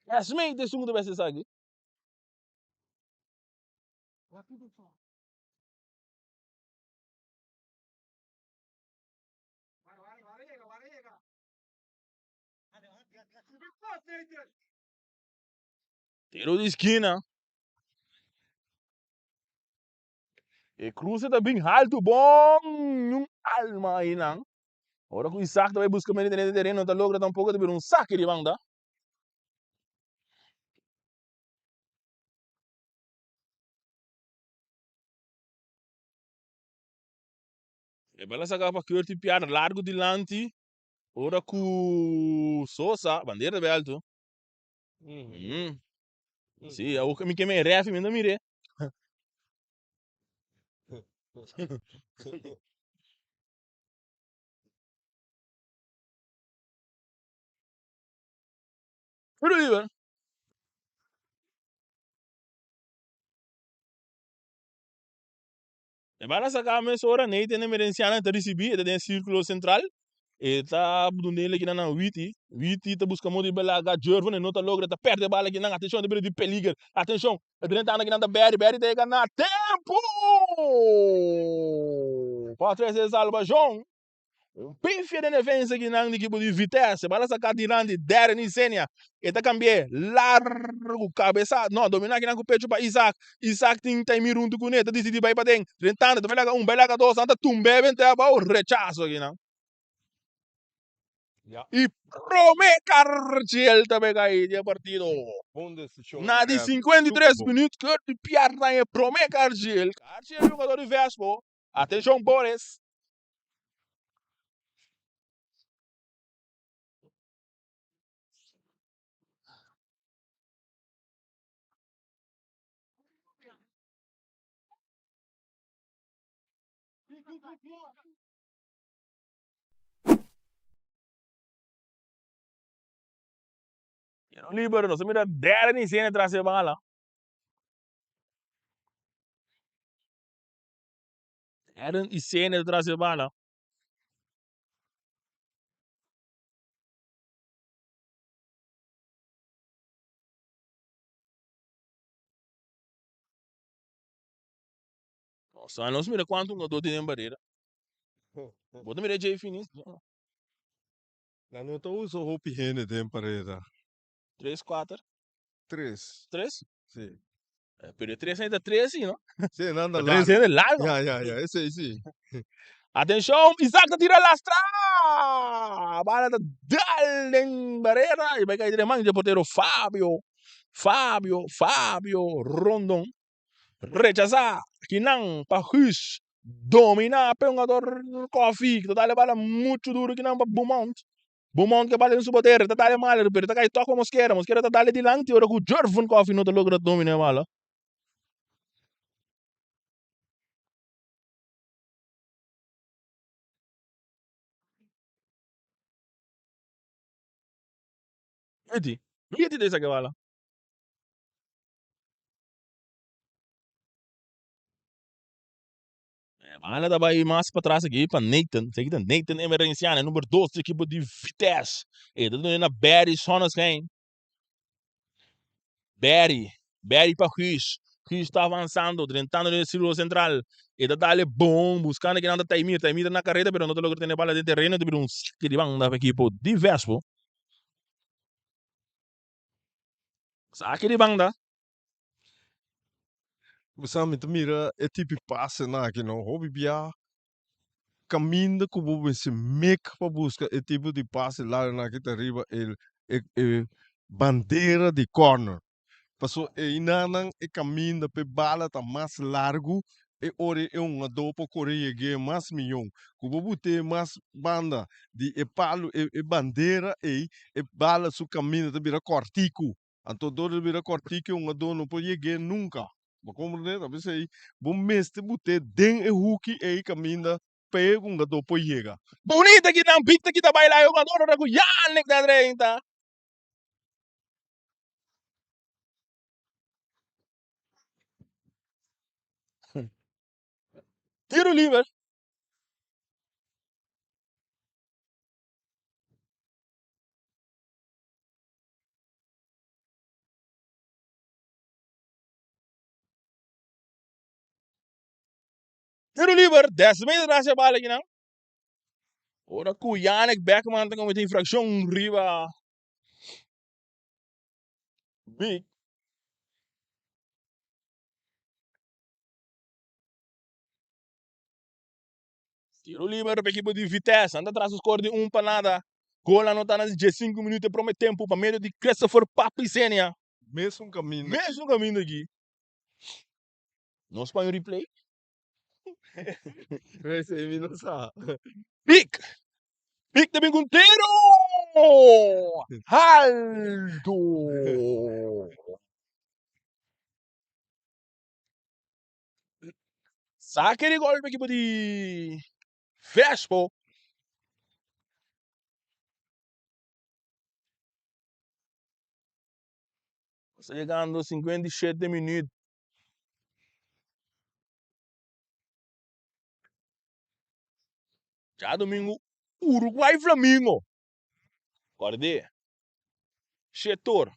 Esmee ta esun ku ta besti esaki. Tiro di skina. E kruse ta bin haltu bon un alma einan. Ora ku Isaac ta bai buska mene den e tereno no ta logra tampoko ta bira un saki di banda. E bala saka pa Curti Piar largo dilanti. Ora ku Sosa, bandera ta bai alto. Mm. Si, awor mi ke me refi mi no mire. Tiro liber. E bala saka mesora Nathan Emerenciana ta risibi, e ta den sirkulo sentral. E ta dund'e el kinan na Witty. Witty ta buska modo di belaga Jervin, e no ta logra, e ta perde e bala kinan. Atenshon, e ta bira di peliger. Atenshon, e drenta kinan ta Barry, Barry ta yega na tempu pa trese salbashon. Un pifia den defensa kinan di ekipo di Vitesse. Bala saka dilanti Darren Isenia. E ta kambi'é largu kabesa. No, dominá kinan ku pechu pa Isaac. Isaac tin Taimir huntu kuné. Ta disidí bai paden. Drentando ta bai laga un, bai laga dos. Nan ta tumb'é bent'é abou. Rechaso kinan. I promé karchiel ta bai kai di e partido. Bon desishon. Na di 53 minuut Kurt Piar ta e promé karchiel. Karchiel jugador di Vespo. Atenshon Boris. Libero, nos a mira derde ni sene tras e bala. Aaron y Sene tras e bala. Nos, nos mira cuanto jugador tiene en barrera. Bo ta mira Jay Finis. Nan no ta usa hopi hende den pareda. Tres, cuater. Tres. Tres? Sí. Pero e tres ta tres sí, no? Sí, nan ta Tres largo. hende largo. Ja, ja, ja, esei sí. Atenshon, Isaac ta tira lastra! Bala ta dal den barera y bai kai den man di e portero Fabio. Fabio, Fabio Rondon. Rechasa kinan pa Guus domina pe hungador Koffie. Ta dal e bala mucho duro kinan pa Beaumont. Beaumont ke bala den su poder, ta dal e mala, pero ta kai tok pa Mosquera. Mosquera ta dal e dilanti ora ku Jervin Koffie no ta logra domina e bala. Miti, miti ta esaki bala. Bala ta bai mas patras aki pa Nathan. Esaki ta Nathan Emerenciano, e number dos di ekipo di Vitesse. E ta duna na Barry Zonneschijn. Barry, Barry pa Guus. Guus ta avansando, drentando den e sirkulo sentral. E ta dale bon, buskando kinan ta Taimir. Taimir ta na kareda, pero no ta logra tene bala den tereno. Ta bira un saki di banda pa ekipo di Vespo. Saki di banda. Bo sa mi ta mira e tipi pasenan aki no hopi bia kaminda ku bo mester mek pa buska e tipo di pase largonan aki ta riba e e bandera di corner paso einanan e kaminda pa e bala ta mas largu e ora e hungadó por kore yeg'é mas miyon ku bo but'é mas banda di e palu e bandera ei e bala su kaminda ta bira kòrtiku. Anto dor di bira kòrtiku e hungadó no por yeg'é nunka. Bo komprendé? Ta p'esei bo mester but'é den e huki ei kaminda pa e hungadó por yega. Bunita ki nan Victor ki ta baila e hungadó ora ku Yannick ta drenta. Tiro liber. Tiro liber, des meter tras e bala kinan. Ora ku Yannick Beckman ta comete infraccion riba Big. Tiro liber pa ekipo di Vitesse. Nan ta tras un score di un pa nada. Gol anota na di diesinku minuut e prome tempu pa medio di Christopher Papi Senia. Mesun kaminda. Mesun kaminda aki. Nos pon un replay. Esei mi no sa. Pick. Pick ta bin ku un tiro. Alto. Sake di golpe ekipo di Vespo. Sta yegando 57 minuut. Djadomingo Uruguay Flamingo. Kòrd'é. Shetor.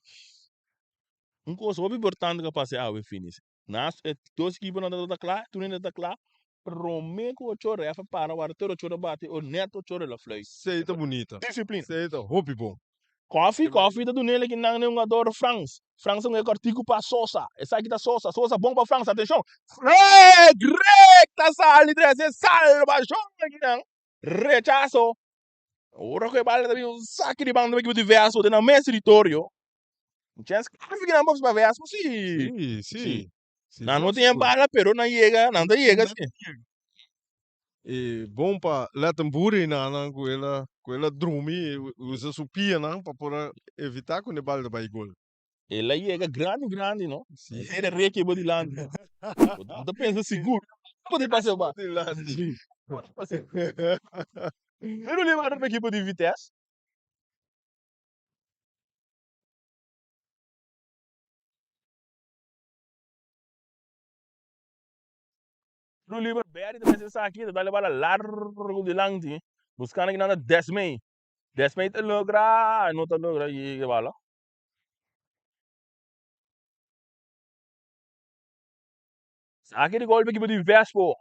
Un kos hopi importante ku a pasa awe finis. Nas e dos ekiponan ta kla, tur hende ta kla. Prome ku ocho ora ref a para wara tur ocho ora bati o net ocho ora el a fluit. Esei ta bunita. Disiplina. Esei ta hopi bon. Kofi, kofi ta dunel aki nan den hungador Frans. Frans ta hunga e kòrtiku pa Sosa. Esaki ta Sosa. Sosa bon pa Frans. Atenshon! Greg! Greg ta sali trese salbashon aki nan. Rechaso. Ora ku e bala ta bin un saki di banda pa ekipo di Vespo den nan mes teritorio. Un chèns kofi ki nan por pa Vespo si. Si, si. Si. Si, Nan no bon tin e sigur. bala pero nan yega, nan ta yega si. E bon pa Lettenboer nan ku el a ku el a drumi i usa su pianan pa por a evitá ku e bal ta bai gol. El a yega grandi grandi no. Si. Era reki bo dilanti. Bo ta pensa sigur. Bo ta pasa ba. Dilanti. Pero leba pa ekipo di Vitesse. Tru liber Berry ta mester esaki, ta dal e bala largu dilanti, buskando kinan ta Desmey. Desmey ta logra, no ta logra yega e bala. Saki di golpe ekipo di Vespo.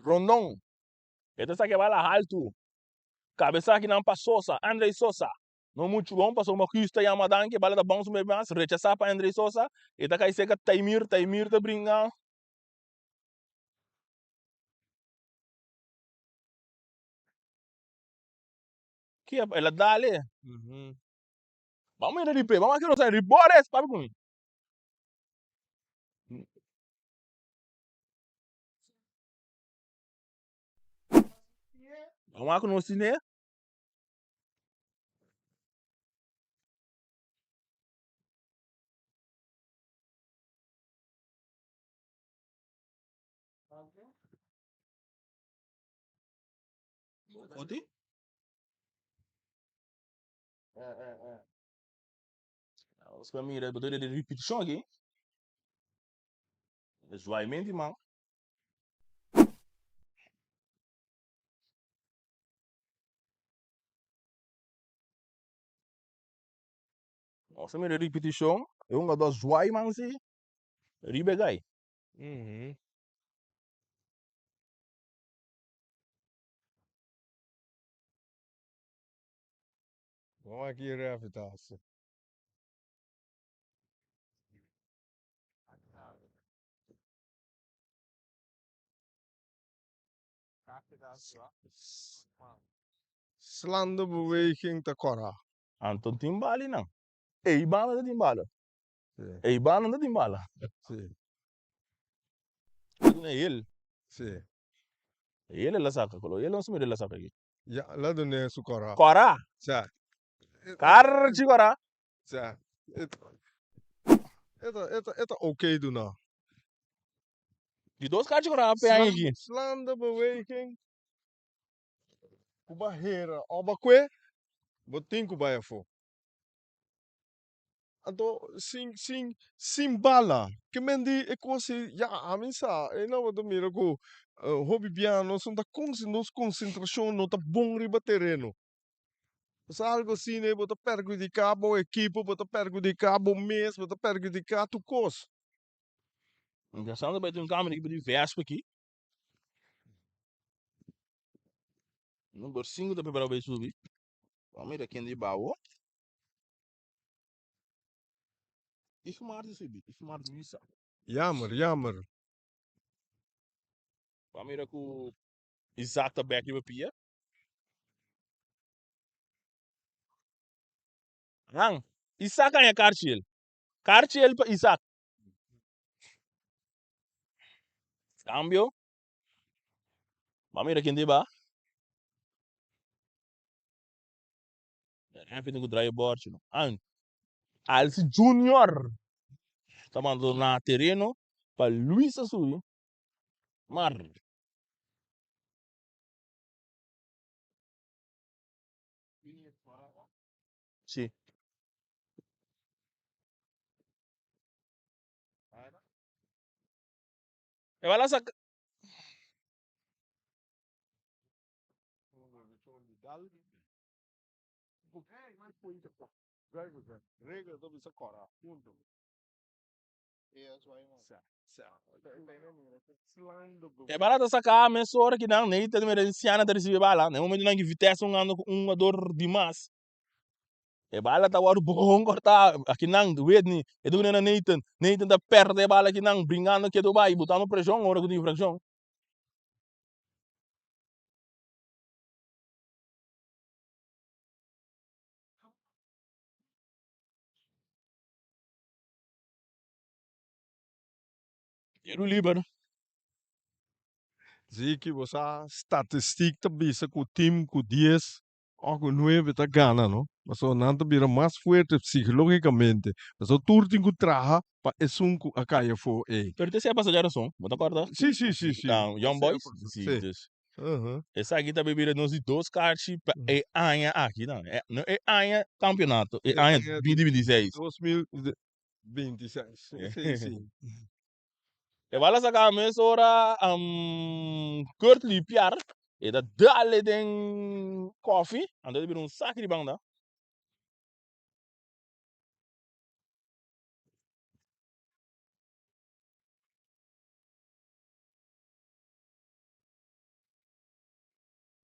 Rondon. E ta saki e bala haltu. Kabesa kinan pa Sosa, Andrey Sosa. No muchu bon pasobra Maguus ta yama danki, e bala ta bounce un bes mas, rechasá pa Andrey Sosa. E ta kai serka Taimir, Taimir ta bringa. Ki el a dale. Bamos mira replay, bamos a kere Ribores, papia ku mi. Vamos a nos cine. Oti? Nos pa mira, bo ta de repeticion aki. Zwaaimente man. Nos a mira repeticion, e hungador zwaai man si riba e gai. Bon aki ref ta hasi. Slaande beweging ta kora. Anto tin bali nan. Ey banda ta tin bala. Si. Ey banda ta tin bala. Si. Ta duna el. Si. El el a saka kolo. El no sa mira el a saka aki. Ya, el a duna su kora. Kora. Sa. Karchi kora. Sa. E ta, e ta, e ta oké duna. Di dos karchi kora a peña aki. Slaande beweging. Ku ba hera o ba kue, bo tin ku bai afó. Anto sin sin sin bala ke men di e kos ei ya ami sa e no bo ta mira ku hopi bia nos no ta nos konsentrashon no ta bon riba tereno. Pasobra algu asina ei bo ta perhudiká bo ekipo, bo ta perhudiká bo mes, bo ta perhudiká tur kos. Interesante bai tin un kambio di ekipo di Vespa aki. Number sinku ta prepará pa bai subi. Bo mira ken di bawo. Igmar ta subi, Igmar Luisa. Jammer, jammer. Bo mira ku Isaac ta bek riba pia. Han, Isaac haña karchi el. Karchi el pa Isaac. Cambio. Bo mira ken di ba. Refi tin ku draai e bòrchi no. An Alsi Junior ta manda na tereno pa Luis a subi. Mar. Si. E bala saka. E bala ta saca mesora ki nan Nathan Merenciana ta ricibi e bala. Na e momentonan ki Vitesse ta hungando cu un hungador di mas. E bala ta wòrdu bon kòrtá akinan, Whitney e duna na Nathan, Nathan ta pèrdè e bala akinan, bringando ketu bai, botando preshon ora ku tin infrakshon. Tiro liber. Ziki, bo sa statistik ta bisa ku tim ku dies Òf ku nuebe ta gana no, pasobra nan ta bira mas fuerte psikológikamente, pasobra tur tin ku traha pa esun ku a kai afó ei. Pero te sea pasa djarason, bo ta kòrda? Sí, sí, sí, sí. Young Boys? Sí, dus. Esaki ta bira nos di dos karchi pa e aña aki nan. No e aña kampionato, e aña 2026. 2026, sí, sí. E bala saka mesora Kurtley Piar e ta dale den kofi anto e ta bira un saki di banda.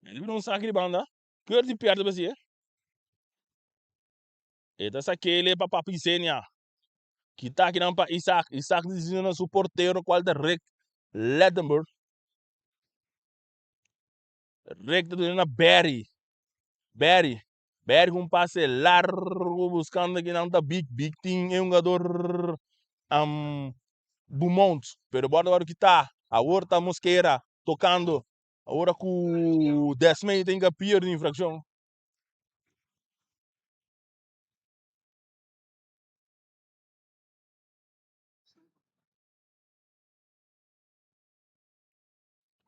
E ta bira un saki di banda. Kurtley Piar ta besi e. E ta sakele pa Papi Senia. Kita akinan pa Isaac. Isaac ta diciendo na su portero cual ta Rick Lettenberg. Rick ta diciendo na Barry. Barry. Barry con un pase largo buscando akinan ta Big. Big tin e hungador um, Beaumont. Pero borde worde kita. Awor ta Mosquera tocando. Awor cu Desmay tin que pierde infraccion.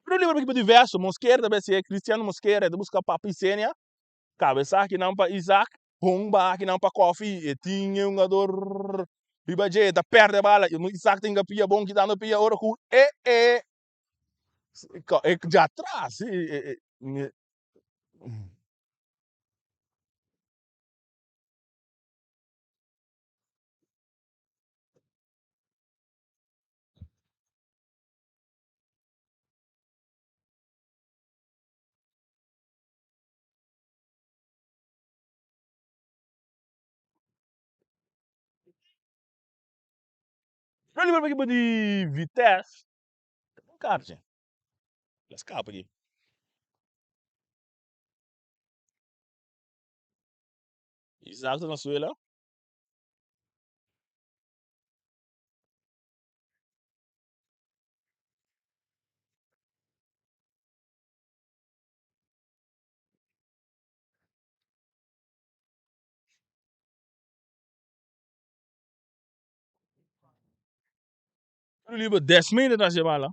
Pero liber equipo diverso, Mosquera ta besi e Cristiano Mosquera ta busca Papi Senia, cabeza akinan pa Isaac, bomba akinan pa Kofi, e tin e hungador riba dje, ta perde bala, Isaac tin pia bon kitando pia ora cu e e e dja atras, si. Pero liber pa ekipo di Vitesse ta bon karchi. La skapa aki. Isaac ta na suela. Tiro liber 10 meter tras e bala.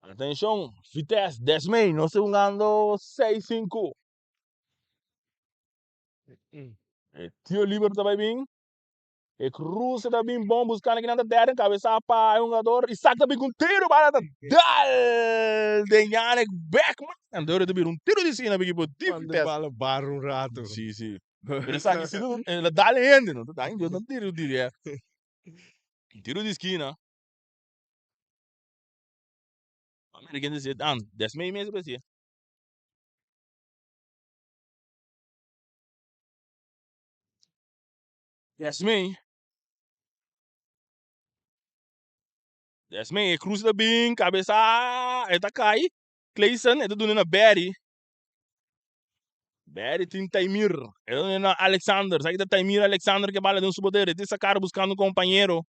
Atenshon, Vitesse, Desmay, nos ta hungando 6-5. E tiro liber ta bai bin. E cruce ta bin bon buscando kinan ta derde cabeza pa e hungador. Isaac ta bin cu un tiro, bala ta dal den Yannick Beckman. Anto ta bira un tiro di esquina pa equipo di Manda Vitesse. bala barra un rato. Sí, sí. Pero esaki si no, el a dal hende, no ta dal hende, no tiro directo. Tiro di esquina. A mira ken ta siet an, Desmey mes a siet. Desmey. Desmey, e cruz ta bin, cabeza, e ta cai. Clayson, e ta duna na Barry. Barry tin Taimir, e ta duna na Alexander. Sa ki ta Taimir Alexander ke bala den su poder. E tin sacar buscando un compañero.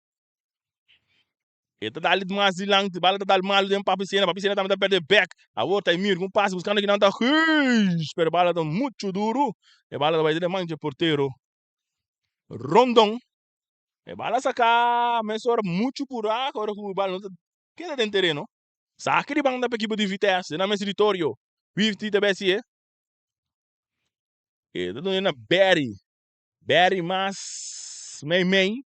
E ta dal mas dilanti, bala ta dal malo den Papi Sena, Papi Sena tambe ta perde bek. Awor Taimir ku un pase buskando kinan ta Guus, pero bala ta muchu duru. E bala ta bai den e man dje portero Rondon. E bala saka mesora muchu purá ora ku bala no ta keda den tereno. Saki di banda pa ekipo di Vitesse den nan mes teritorio. Wifty ta besi e. E ta duna na Barry. Barry mas mei mei.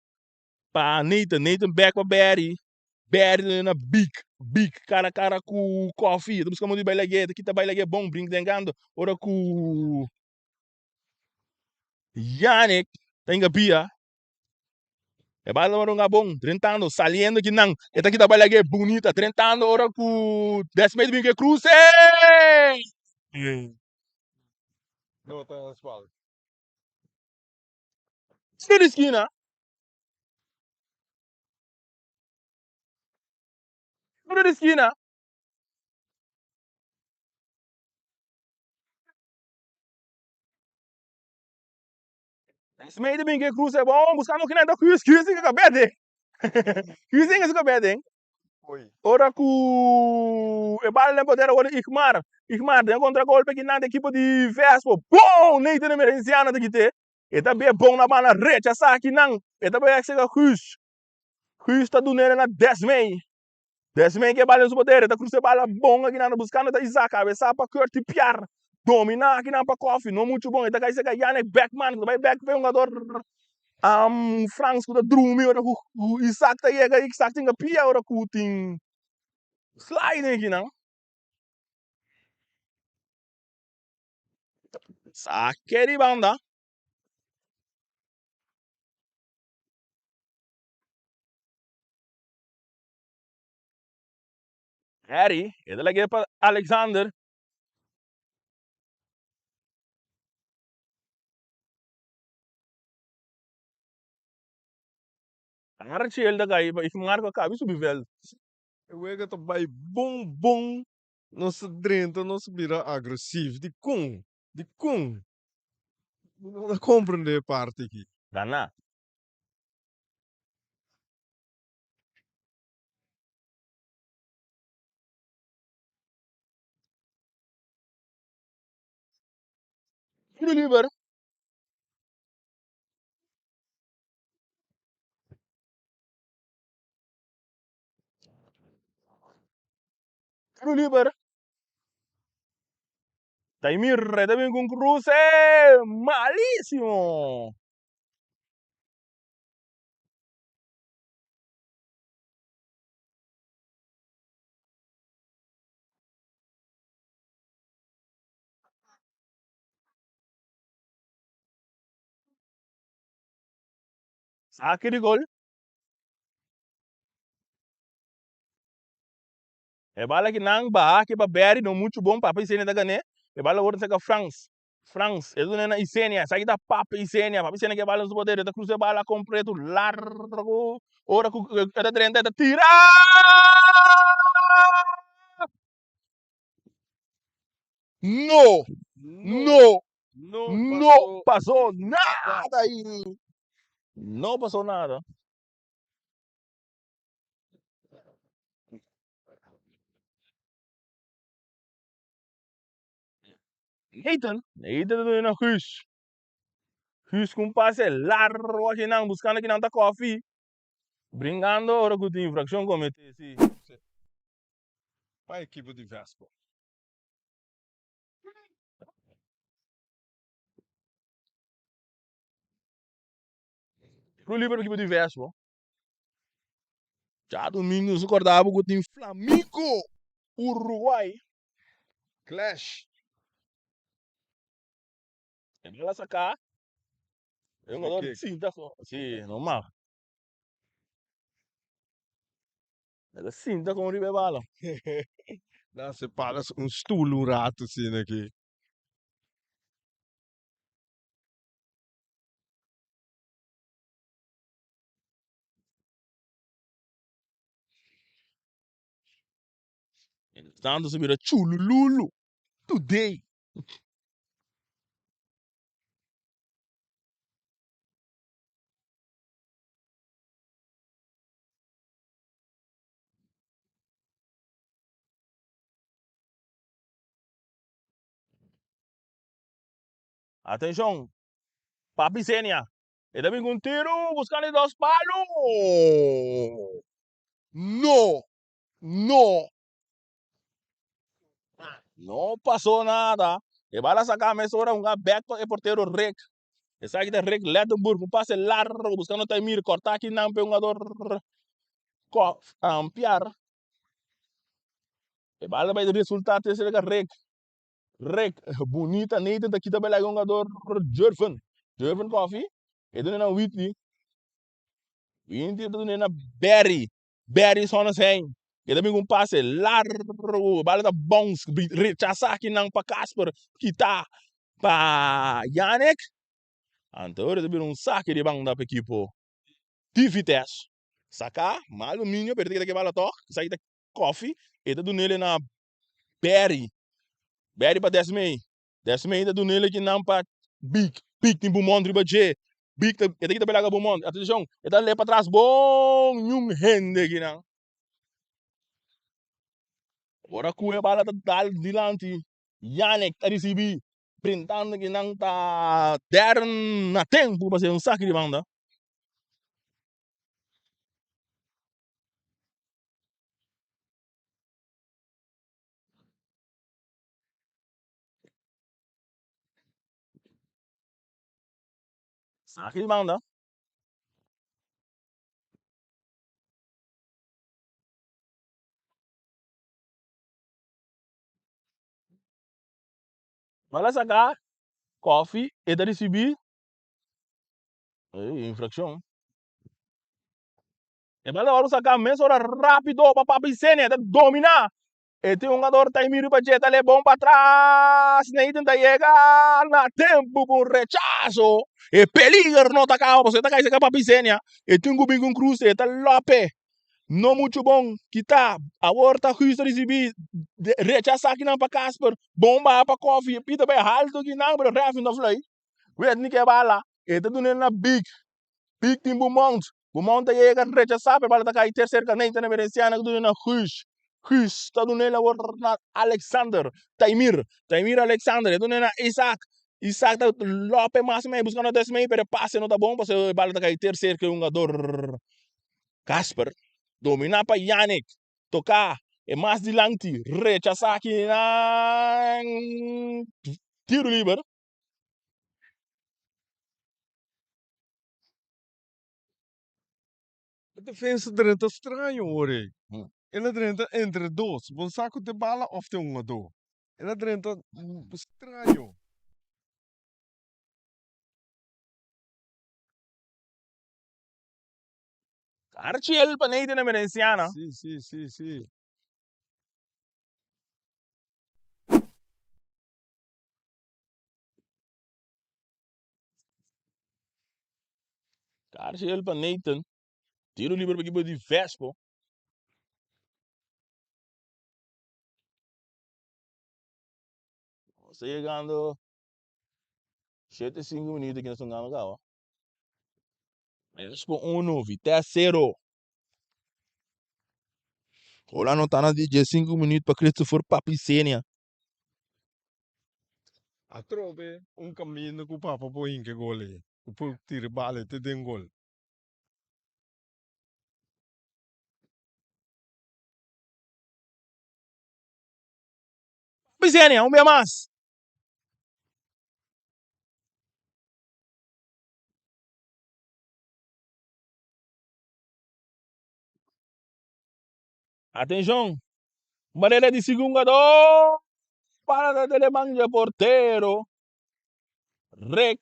Pa Nathan, Nathan bek pa Barry, Barry ta na Big, Big cara cara cu Coffee, ta busca modo di bai lag'é, ta kita bai lag'é bon, brinca den canto, ora cu Yannick ta hinga pia, e bala ta ronga bon, drentando, saliendo kinan, e ta kita bai lag'é bunita, drentando ora cu Desmond bin cu e cruce! No ta na spal. Tiro di skina. Tiro di skina. Smede bin ke cruce bon buscando kinan ta Guus Guus tin ka bete Guus tin ka bete ora ku e bala den portero worde Igmar Igmar den contra golpe kinan di ekipo di Vespo bon Nathan Emerenciano ta kite E ta be bon na banda rechasá kinan. E ta bai sega Guus. Guus ta dun'e na Desmey. Desmey ke bala den su poder. E ta krusa e bala bon akinan buskando ta Isaac. Kabesá pa Curty Piar. Dominá akinan pa Koffie. No muchu bon. E ta kai sega Yannick Beckman ku ta bai bek pa e hungador Frans ku ta drumi ora ku Isaac ta yega. Isaac tin pia ora ku tin sliding akinan. Sake di banda. Harry, e ta lag'é pa Alexander. Archie ta kai pa Marco a kabi subi veld. E wega ta bai bon bon. Nos ta drenta, nos ta bira agresief. Dikon? Dikon? Mi no ta komprendé e parti aki. Gana. Tiro liber. Tiro liber. Taimir ta bin ku un kruse malisimo. Saki di gol. E bala ki nan baha ki pa Barry no muchu bon papa Isenia ta gané e bala worde saka Frans Frans e dune na Isenia esaki ta papa Isenia papa Isenia ke bala na su poder e ta crusa e bala completo largo ora ku e ta drenta e ta tira No no no pasó nada ahi no pasó nada. Nathan, Nathan ta duna na Guus. Guus ku un pase largo akinan buskando kinan ta kofi. Bringando ora ku tin infrakshon kometé si. Pa ekipo di Vespo. Tiro liber pa ekipo di Vespo. Djadumingu nos acorda bo cu tin Flamengo Uruguay Clash. E bala saca. E jugador sinta so. Si, no mag. E ta sinta con riba e bala. Na se para un stoel un rato asina aki. Tanto se bira chulululu today. Atenshon, Papi Senia. E ta bin ku un tiru buskando e dos palu. No! No! No pasó nada. E bala saka mesora hunga bek pa e portero Rick. Esaki ta Rick Lettenburg, un pase largo buscando Taimir, corta aki nan pe hungador Piar. E bala ta bay resulta te cerca Rick. Rick, bunita Nathan ta kita bela e hungador Jervin. Jervin Coffee, e duna na Whitley. Whitley ta duna na Barry. Barry Sonnenschein. E ta bin ku un pase largo, bala ta bounce, rechasa akinan pa Casper, kita pa Yannick. Anto ora ta bira un sake di banda pa ekipo di Vitesse. Saka, mal dominio, pero ta kita ke bala tok. Esaki ta Koffie, e ta dun'el na Barry. Barry pa Desmey. Desmey ta dun'el akinan pa Big. Big tin Beaumont riba dje. Big ta, e ta kita belaga Beaumont. Atencion, e ta lep patras bon niun hende akinan. Ora ku e bala ta dal dilanti, Yannick ta risibi, brintando akinan ta Darren na tempu pa haci un saki di banda. Saki di banda. Bala saka kofi e ta risibi infrakshon. E bala wòrdu saka mesora rápido pa Papi Senia ta dominá. E tin hungador Taimir riba dje ta le bon patras. Nathan ta yega na tempu ku un rechaso. E peliger no ta kaba pasobra e ta kai seka Papi Senia. E tin ku bin ku un kruse e ta lope. No muchu bon kita. Awor ta Guus ta risibí. Rechasá kinan pa Casper. Bon baha pa Koffie. E pita bai haltu kinan pero ref no ta flui. Wet ni ke bala. E ta dun'é na Big. Big tin Beaumont. Beaumont ta yega rechasá pero bala ta kai ter serka Nathan Emerenciana ku dun'é na Guus. Guus ta dun'é awor na Alexander. Taimir. Taimir Alexander. E dun'é na Isaac. Isaac ta lope mas mei buskando desmei pero e pase no ta bon pasobra e bala ta kai ter serka e hungador Casper dominá pa Yannick, toká e mas dilanti, rechasá kinan tiru liber. E defensa drenta straño ora ei. El a drenta entre dos. Bo sa ku te bala òf te hungadó. El a drenta straño. Archiel pa Nathan Emerenciana. Sí, sí, sí, sí. Archiel pa Nathan. Tiro liber pa equipo di Vespo. Nos ta yegando 7 5 minuut aki nos ta hungando caba. Vespo 1, Vitesse 0. Gol anotá na di 15 minuut pa Christopher Papi Senia. Atrobe un kaminda ku papa por hinka e gol ei, ku por tira e bala ei te den gol. Papi Senia, un bia mas. Atenshon! Barrera di sigun hungador para ta den man dje portero Rick.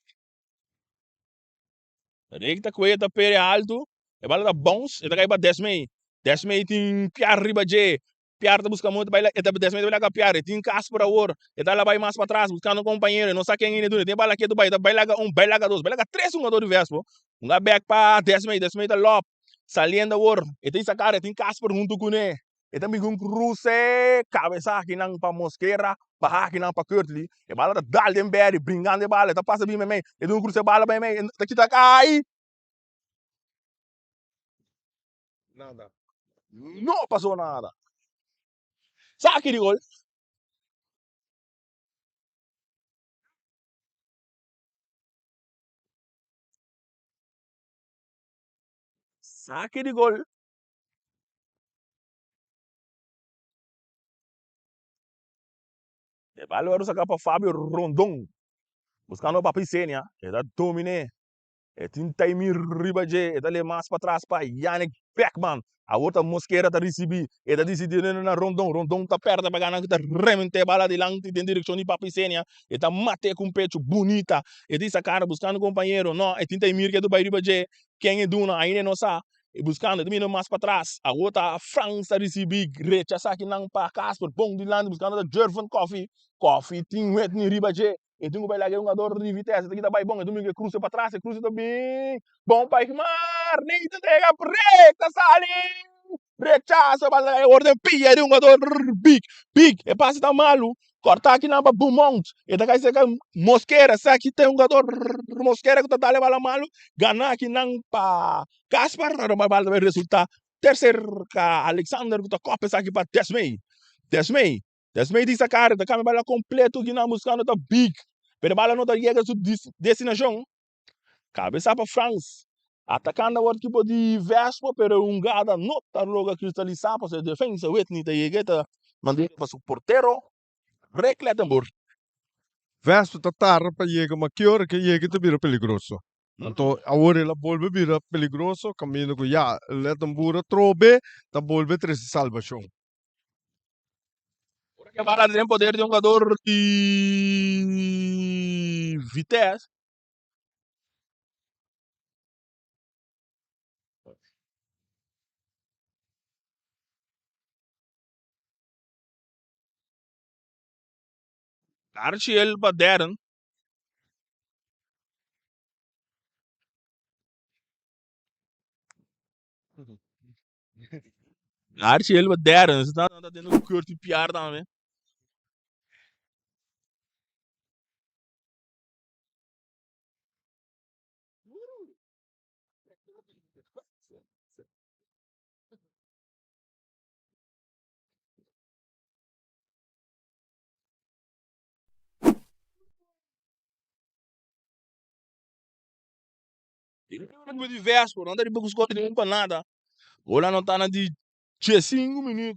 Rick ta kue ta pere altu. E bala ta bounce, e ta kai pa Desmey. Desmey tin piar riba dje. Piar ta buska moto bai e ta Desmey ta bai laga piar. E tin Casper awor. E ta la bai mas patras buskando kompañero. E no sa ken hende duna. E tin e bala ketu bai. E ta bai laga un, bai laga dos, bai laga tres hungador di Vespo. Hunga bek pa Desmey. Desmey ta lòp. Saliendo awor. E ta hisa kara. E tin Casper huntu kuné. E ta bin ku un kruse. Kabesa akinan pa Mosquera. Baha akinan pa Kurtley. E bala ta dal den Barry. Bringando e bala. E ta pasa bin meimei. E duna un kruse bala meimei. E ta kita kai. Nada. No pasó nada. Saki di gol. Saki di gol. E bal wòrdu saká pa Fabio Rondon. Buscando pa Pisenia, e ta domine. E tin Taimir riba dje, e ta le mas patras pa Yannick Beckman. Awor ta Mosquera ta ricibi, e ta dicidi na Rondon. Rondon ta perde pa gana, ta remente e bala dilanti den direccion di Papisenia. E ta mate cu un pecho bunita. E ta isa cara buscando compañero. No, e tin Taimir ke ta bay riba dje. Ken e duna, ainda e no sa. E buscando, e ta bini mas patras. Awor ta Frans ta ricibi, rechaza kinan pa Casper. Bon dilanti buscando ta Jervin Coffie. Coffie tin Whitney riba dje. E tin ku bai laga e hungador di Vitesse, ta kita bai bon, e ta mira e kruse patras, e kruse ta bin bon pa Igmar, Nathan ta yega break, ta sali, rechaso, e bala e orden pia di hungador big, big, e pase ta malu, korta akinan pa Beaumont, e ta kai serka Mosquera, esaki ta e hungador Mosquera ku ta dal e bala malu, gana akinan pa Caspar, e bala ta bai resulta tercer ka Alexander ku ta kòp esaki pa Desmey, Desmey. Desmey di Sakari ta kambia bala kompleto Guinea buskando ta big pero bala no ta yega su destinashon. Kabesa pa Frans. Atakando awor ekipo di Vespo pero e hungada no ta logra kristalisá pasobra e defensa Whitney ta yega e ta mand'é pa su portero Rick Lettenboer. Vespo ta tarda pa yega ma ki ora ke yega ta bira peligroso. Anto awor el a bolbe bira peligroso kaminda ku ya Lettenboer a trobe ta bolbe trese salbashon. Ora ke bala den poder di un hugador di Vitesse. Archiel pa Darren. Archie el ba derde, se ta ta tendo ku Curtis Piar tambe. Di Vespo, no ta riba ku skor di un pa nada. Gol anotá na di diesinku minüt.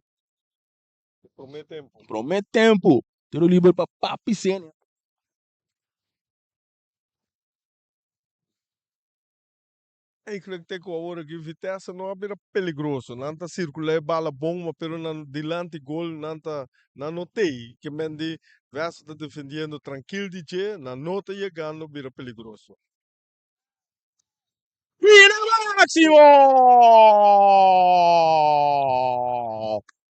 Promé tempu. Promé tempu. Tiro liber pa Papi Senia. Eigenlijk te ku awor aki Vitesse no a bira peligroso. Nan ta sirkulá e bala bon, ma pero nan dilanti gol nan ta nan no tei. Ke men di Vesta ta defendiendo trankil di dje, nan no ta yegando bira peligroso. Pena máximo!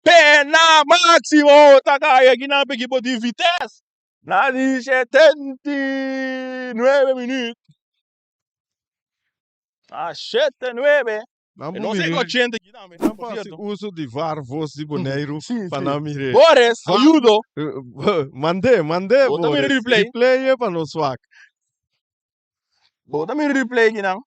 Pena máximo! Ta kai aki nan pa ekipo di Vitesse na di 79 minuut. A shete nuebe. Nan E por no sé mire, 80 aquí tambe, nan por por hasi cierto. uso di VAR Vos di Boneiru Sí, pa sí. nan mire. Boris, VAR, ayudo. mand'é, mand'é Bo ta mira Boris. replay. Replay e pa nos wak. Bo ta mira replay kinan.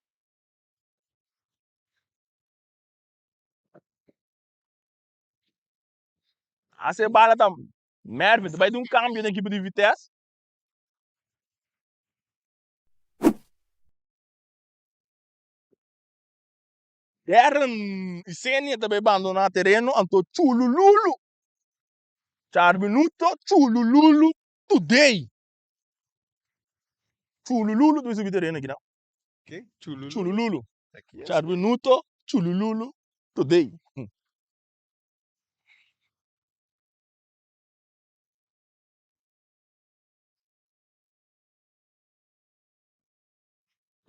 Hace bala ta Mervin ta bai di un cambio den equipo di Vitesse. Darren Isenia ta bai bandona tereno anto Chulululu. Char minuto Chulululu today. Chulululu ta bai subi tereno kinan. Ke? Chulululu. Chulululu. Char minuto Chulululu today.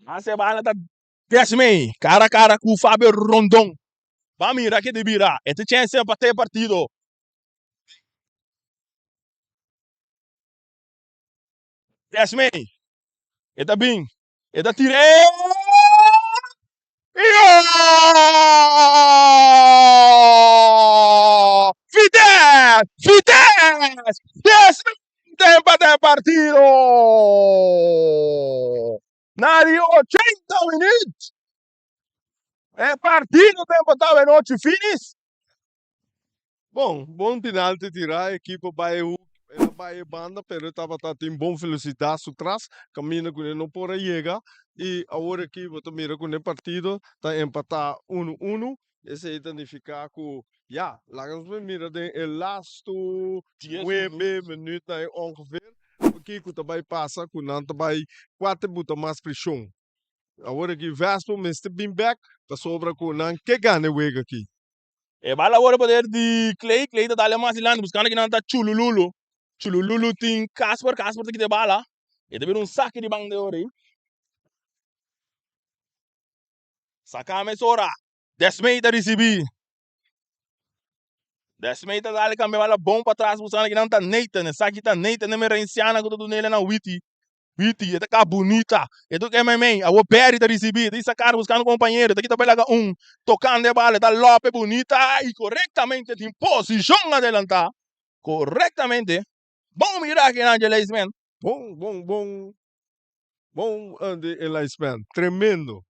Hace bala ta Desmey, cara a cara cu Fabio Rondon. Ba mira ke di bira. E ta chance pa te partido. Desmey, e ta bin, e ta tira. Gol! Vitesse! Vitesse! Desmey ta empata e partido! Na di 80 minuut e partido ta empatá e nochi finis. Bon, bon penalti tirá, ekipo bai e hoek, el a bai e banda, pero e tabata tin bon velosidat su tras, kaminda ku e no por a yega, i awor aki bo ta mira ku e partido ta empatá unu unu, esei ta nifiká ku ya, laga nos por mira den e lastu nuebe minuutnan ongeveer. Kiko ta bai pasa ku nan ta bai kuater buta mas preshon. Awor aki Vespo mester bin bek pasobra ku nan ke gana e wega aki. E bala awor e poder di Clay, Clay ta dale mas dilanti buscando kinan ta Chulululu. Chulululu tin Casper, Casper ta kita e bala. E ta bira un saki di banda e ora ei. Saka mesora. Desmey ta ricibi. Desmey ta dale cambia bala bon patras buscando kinan ta Nathan. Esaki ta Nathan den Merenciana cu ta dunele na Witty. Witty, e ta ka bunita. E ta kema mei. Awor Berry ta ricibi. E ta sacar buscando compañero. E ta kita pa laga un. Tocando e bala. E ta lope bunita y correctamente tin posicion adelanta. Correctamente. Bon mira aki nan dje Leisman. Bon, bon, bon. Bon di e Leisman. Tremendo.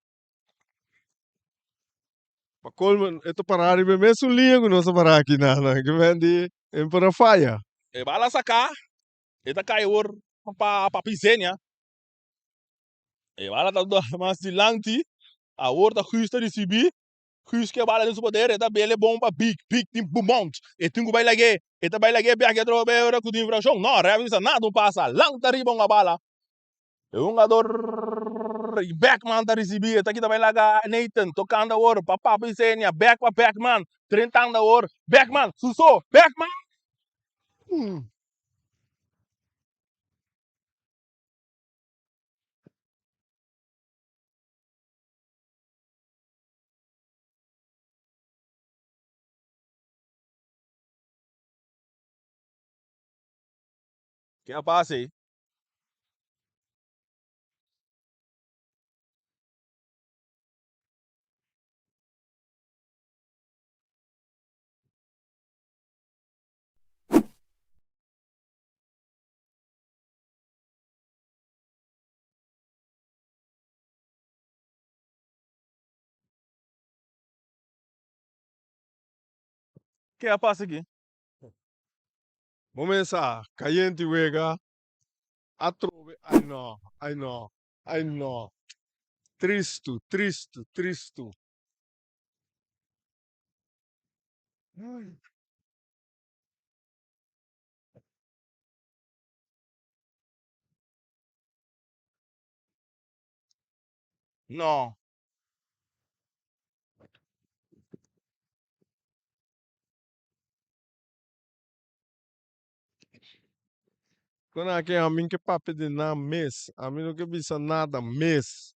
Pa colmo e ta para riba e mesun liña cu nos a para aki nan. Ke men di e por a faya. E bala saca. E ta kai awor pa pa Pisenia. E bala ta mas dilanti. Awor ta Guus ta ricibi. Guus ke bala den su poder. E ta bele bon pa Big. Big tin Beaumont. E tin ku bai lag'é. E ta bai lag'é biaha atrobe ora ku tin infraccion. No, ref bisa nada un pasa. Lanta riba un bala. E hungador Beckman ta ricibi. E ta kita bai laga Nathan. Tocando awor pa pa Pisenia. Back pa Beckman. Drentando awor. Beckman. Suso. Beckman. Ke a pasa ei? Ke a pasa aki? Bo mesa kayente wega atrobe ay no ay no ay no tristu tristu tristu. No. Kon aki ami ke papia di nan mes, ami no ke bisa nada mes.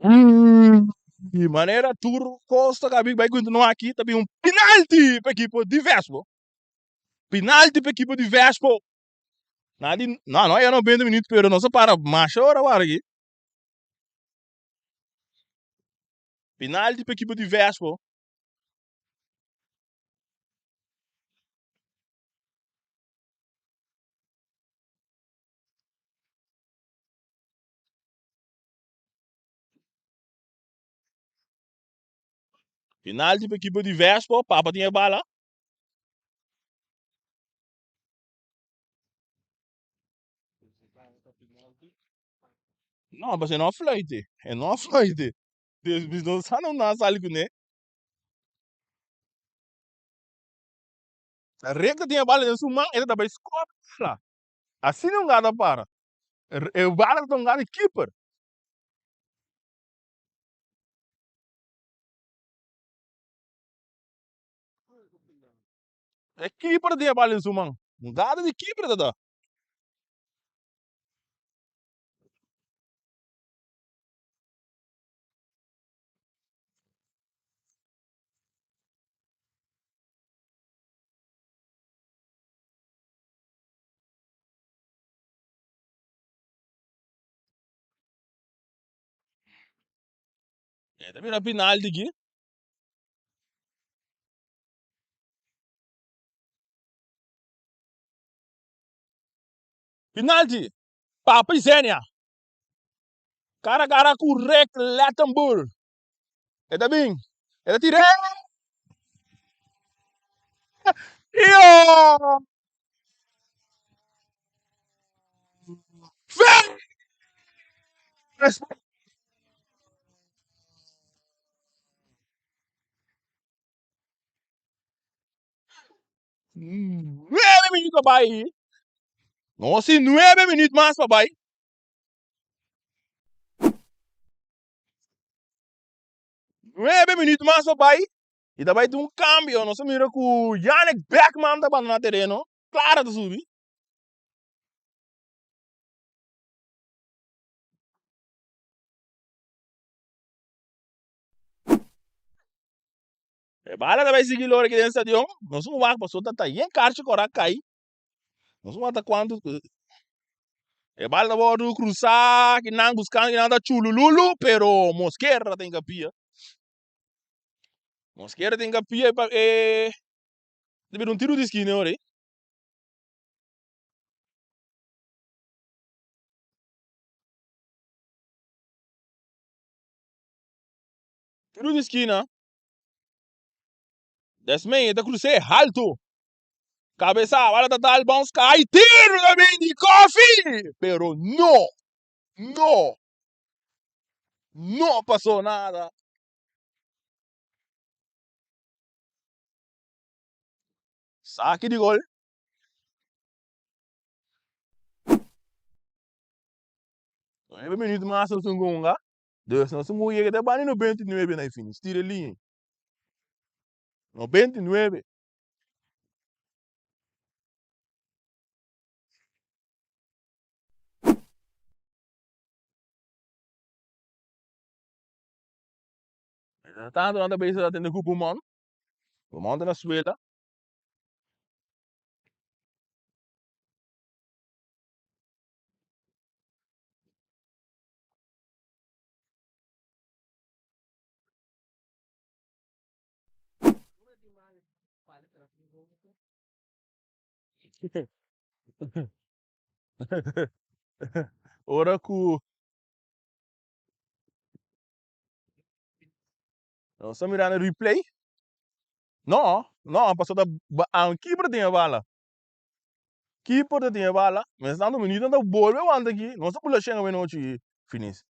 Di manera tur kos ta kabi bai kontinua aki ta bin un penalti pa ekipo di Vespo. Penalti pa ekipo di Vespo. Na di no no ya 90 minuut pero nos a para masha ora wara aki. Penalti pa ekipo di Vespo. Penalti pa ekipo di Vespo, Papa tin e bala. No, pasobra e no a fluit, e no a fluit. Dus no sa no nan a sali kuné. Recta tin e bala den su man, e ta bai score bala. Asina un gata para. E bala ta un gata di keeper. E keeper tin e bala den su man. Un gata di keeper ta da. E ta bira penalti aki. Penalti pa Pisenia. Cara cara cu Rick Lettenbull. E ta bin. E ta tira. Io! Nuebe minuut pa bai. Nos tin nuebe minuut mas pa bai. Nuebe minuut mas pa bai. I ta bai tin un cambio. Nos a mira cu Yannick Beckman ta bandona tereno. Clara ta subi. E bala ta bai sigui lora aki den stadion. Nos un wak pasobra ta yen karchi kora a kai. Nos un wak ta kuantu. E bala ta wòrdu krusá kinan buskando kinan ta chulululu pero Mosquera ta hinkapia. Mosquera ta hinkapia pa e ta bira un tiru di skina ora ei. Tiru di skina. Desmey ta krus'é haltu. Kabesa, bala ta dal bounce kai, tiru ta bin di Kofi! Pero no, no, no pasó nada. Saki di gol. Nuebe minuut mas nos tin hunga. Dus nos tin ku yega te banda di 99 na e finish. Tira e liña. 99. Tanto nan ta bezig ta tende ku Bumon. Bumon ta na suela. Ora ku nos ta mirando replay, no, no, pasobra ta an keeper tin e bala. Keeper ta tin e bala, mientras tanto minütnan ta bolbe wanta aki, nos ta bula shen awenochi finis.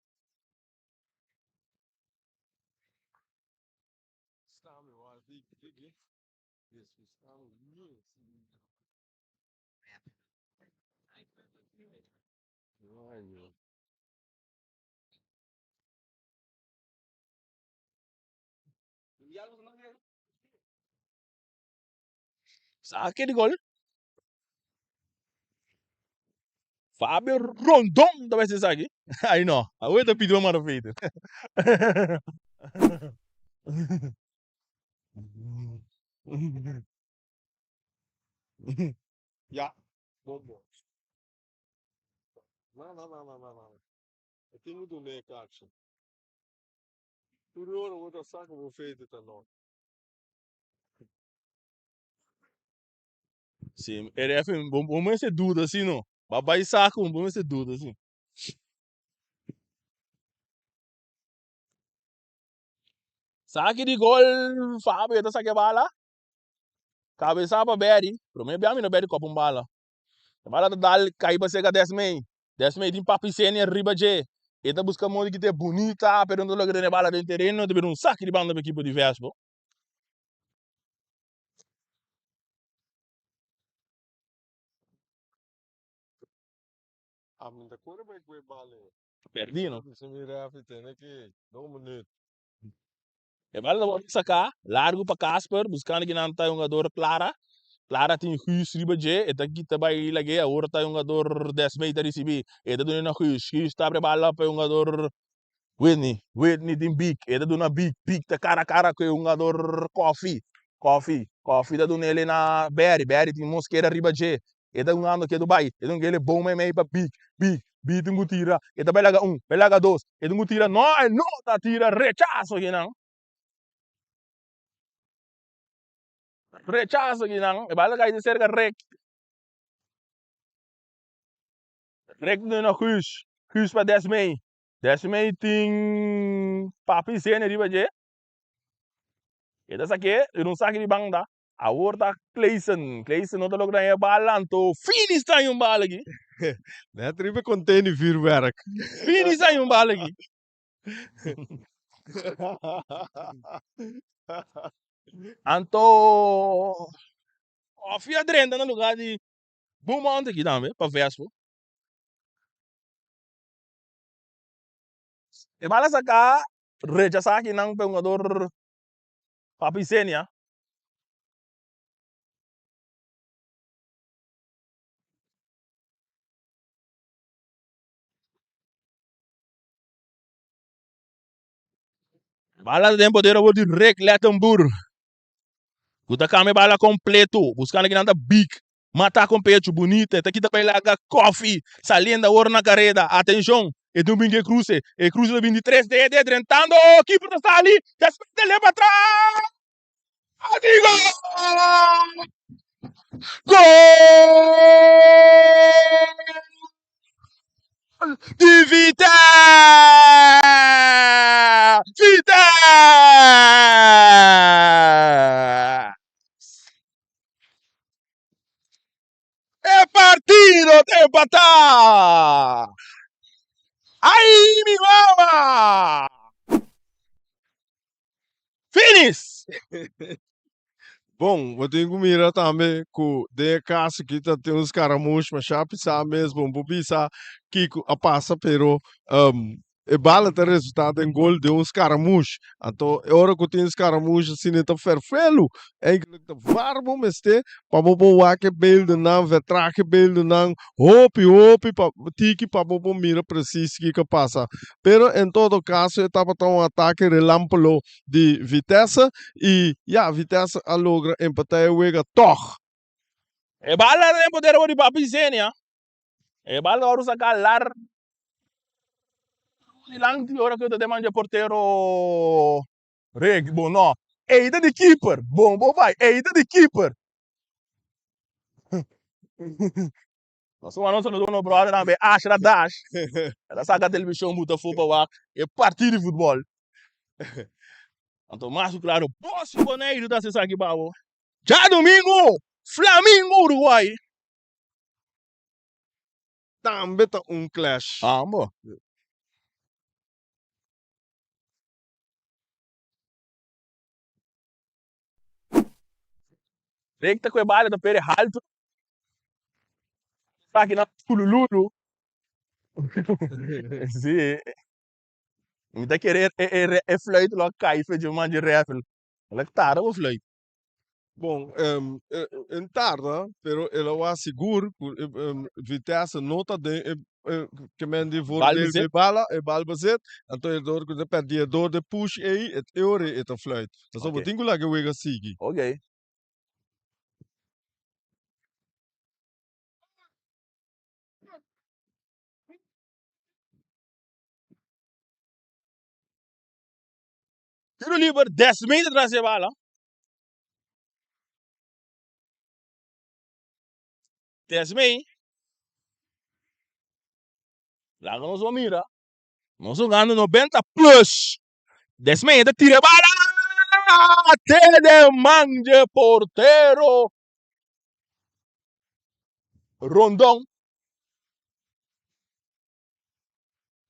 Saque di gol. Fabio Rondon ta bai esaki. Ai no, awe ta pidi pa manda feite. Ya, bon bon. No, no, no, no, no, no. E tin ku duna e kachi. Tur ora bo ta sa ku bo feite ta no. Si, RF, bo bo mester duda si no. Ba bai sa ku bo mester duda si. Saki di gol, Fabio ta saki e bala. Kabesa pa Berry. Prome bia mi no Berry kopa un bala. E bala ta dal kai pa seka Desmey. Desmey tin Papi Senior riba dje. E ta buska modo ki ta e bunita, pero no ta logra tene e bala den tereno. Ta bira un saki di banda pa ekipo di Vespo. A mi ta kore bai ku e bala ei. Perdi no. Bisa mi refi tene ki dos minuut. E bala ta wòrdu saká largu pa Casper buskando kinan ta e hungador Clara. Clara tin Guus riba dje, e ta kita bai lag'é, awor ta e hungador Desmey ta risibí. E ta duna na Guus, Guus ta abri e bala pa e hungador Whitney. Whitney tin Big, e ta duna Big, Big ta kara kara ku e hungador Koffie. Koffie, Koffie ta duna el na Barry, Barry tin Mosquera riba dje. E ta hungando ketu bai, e ta hunga el e bon meimei pa Big, Big, Big tin ku tira, e ta bai laga un, bai laga dos, e tin ku tira, no, e no ta tira, rechaso kinan, rechaso kinan, e bal ta kai serka Rick, Rick ta duna Guus, Guus pa Desmey, Desmey tin Papi Zene riba dje, e ta sak'é, e ta un saki di banda. Awor ta Clayson. Clayson no ta logra haña bala anto Finis ta haña un bala aki. Net riba e container vuurwerk. Finis ta haña un bala aki. Anto Koffie a drenta na lugar di Beaumont aki tambe pa Vespo. E bala saca rechasa akinan pa e hungador Papi Senia. Bala den poder awor di Rick Lettenboer. Ku ta kambia bala kompleto. Buskando kinan ta big. Mata con pecho bunita. Ta kita pa laga koffie. Saliendo awor na careda. Atencion. E tin un bin ke cruce. E cruce ta bin di tres dede. Drentando. Oh, keeper ta sali. Despues ta leba atras. Y gol! Gol! Di Vitesse! Vitesse! E partido ta empatá! Ai mi mama! Finis! Bon, bo tin ku mira tambe ku den e kas aki ta tin un skaramush masha pisá mes. Bon por bisa kiko a pasa pero e bala ta resultá den gol den un skaramush. Anto e ora ku tin skaramush asina e ta ferfelu. Eigenlijk ta var bo mester pa bo por wak e beeldennan, vertraag e beeldennan hopi hopi pa tiki pa bo por mira presis kiko a pasa. Pero en todo kaso e tabata un atake relampalo di Vitesse i ya Vitesse a logra empatá e wega tòg. E bala den poder di Papi Zenia. E bala ta wòrdu saká lar dilanti ora ku ta den man dje portero Rick. Bon no, ei ta di keeper. Bon bo bai, ei ta di keeper. Nos a manda un saludo nos brother tambe Ashra Dash. E ta saka televishon buta afó pa wak e partido di futbòl. Anto mas ku klaro Bos Boneiru ta hasi esaki pa bo. Djadumingu, Flamingo Uruguay. Tambe ta un clash. Ambo. Recta cu e bala ta perde halto. Esaki nan culululu. Si. Mi ta kere e fluit lo a cay fe dje man dje refel. El a tara bo fluit. Bon, en tarda, pero el a wak sigur ku Vitesse no ta den e ke men di voordeel Balbezit. be bala, e balbezit. Anto e dor ku ta perdi e dor de push ei, et e ora e ta fluit. Pasobra bo Ok. tin ku laga e wega sigui. Ok. Tiro liber, 10 meter tras e bala. Desmey, laga nos bo mira. Nos hugando 90 plus. Desmey ta tira e bala. Te den man dje portero Rondon.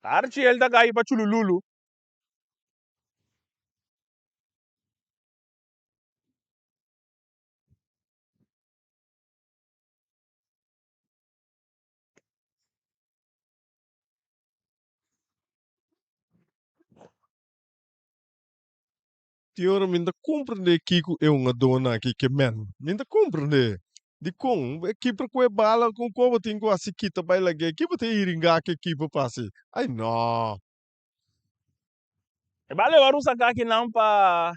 Archiel ta kai pa Chulululu. Tin ora mi ta comprende kiko e hungadónan aki ke men. Mi ta comprende. Dikon? E keeper ku e bala kon kon bo tin ku hasi kita bai lag'é? Ki bo ta hiringá ku e keeper pa hasi? Ai no! E bala e wòrdu saká kinan pa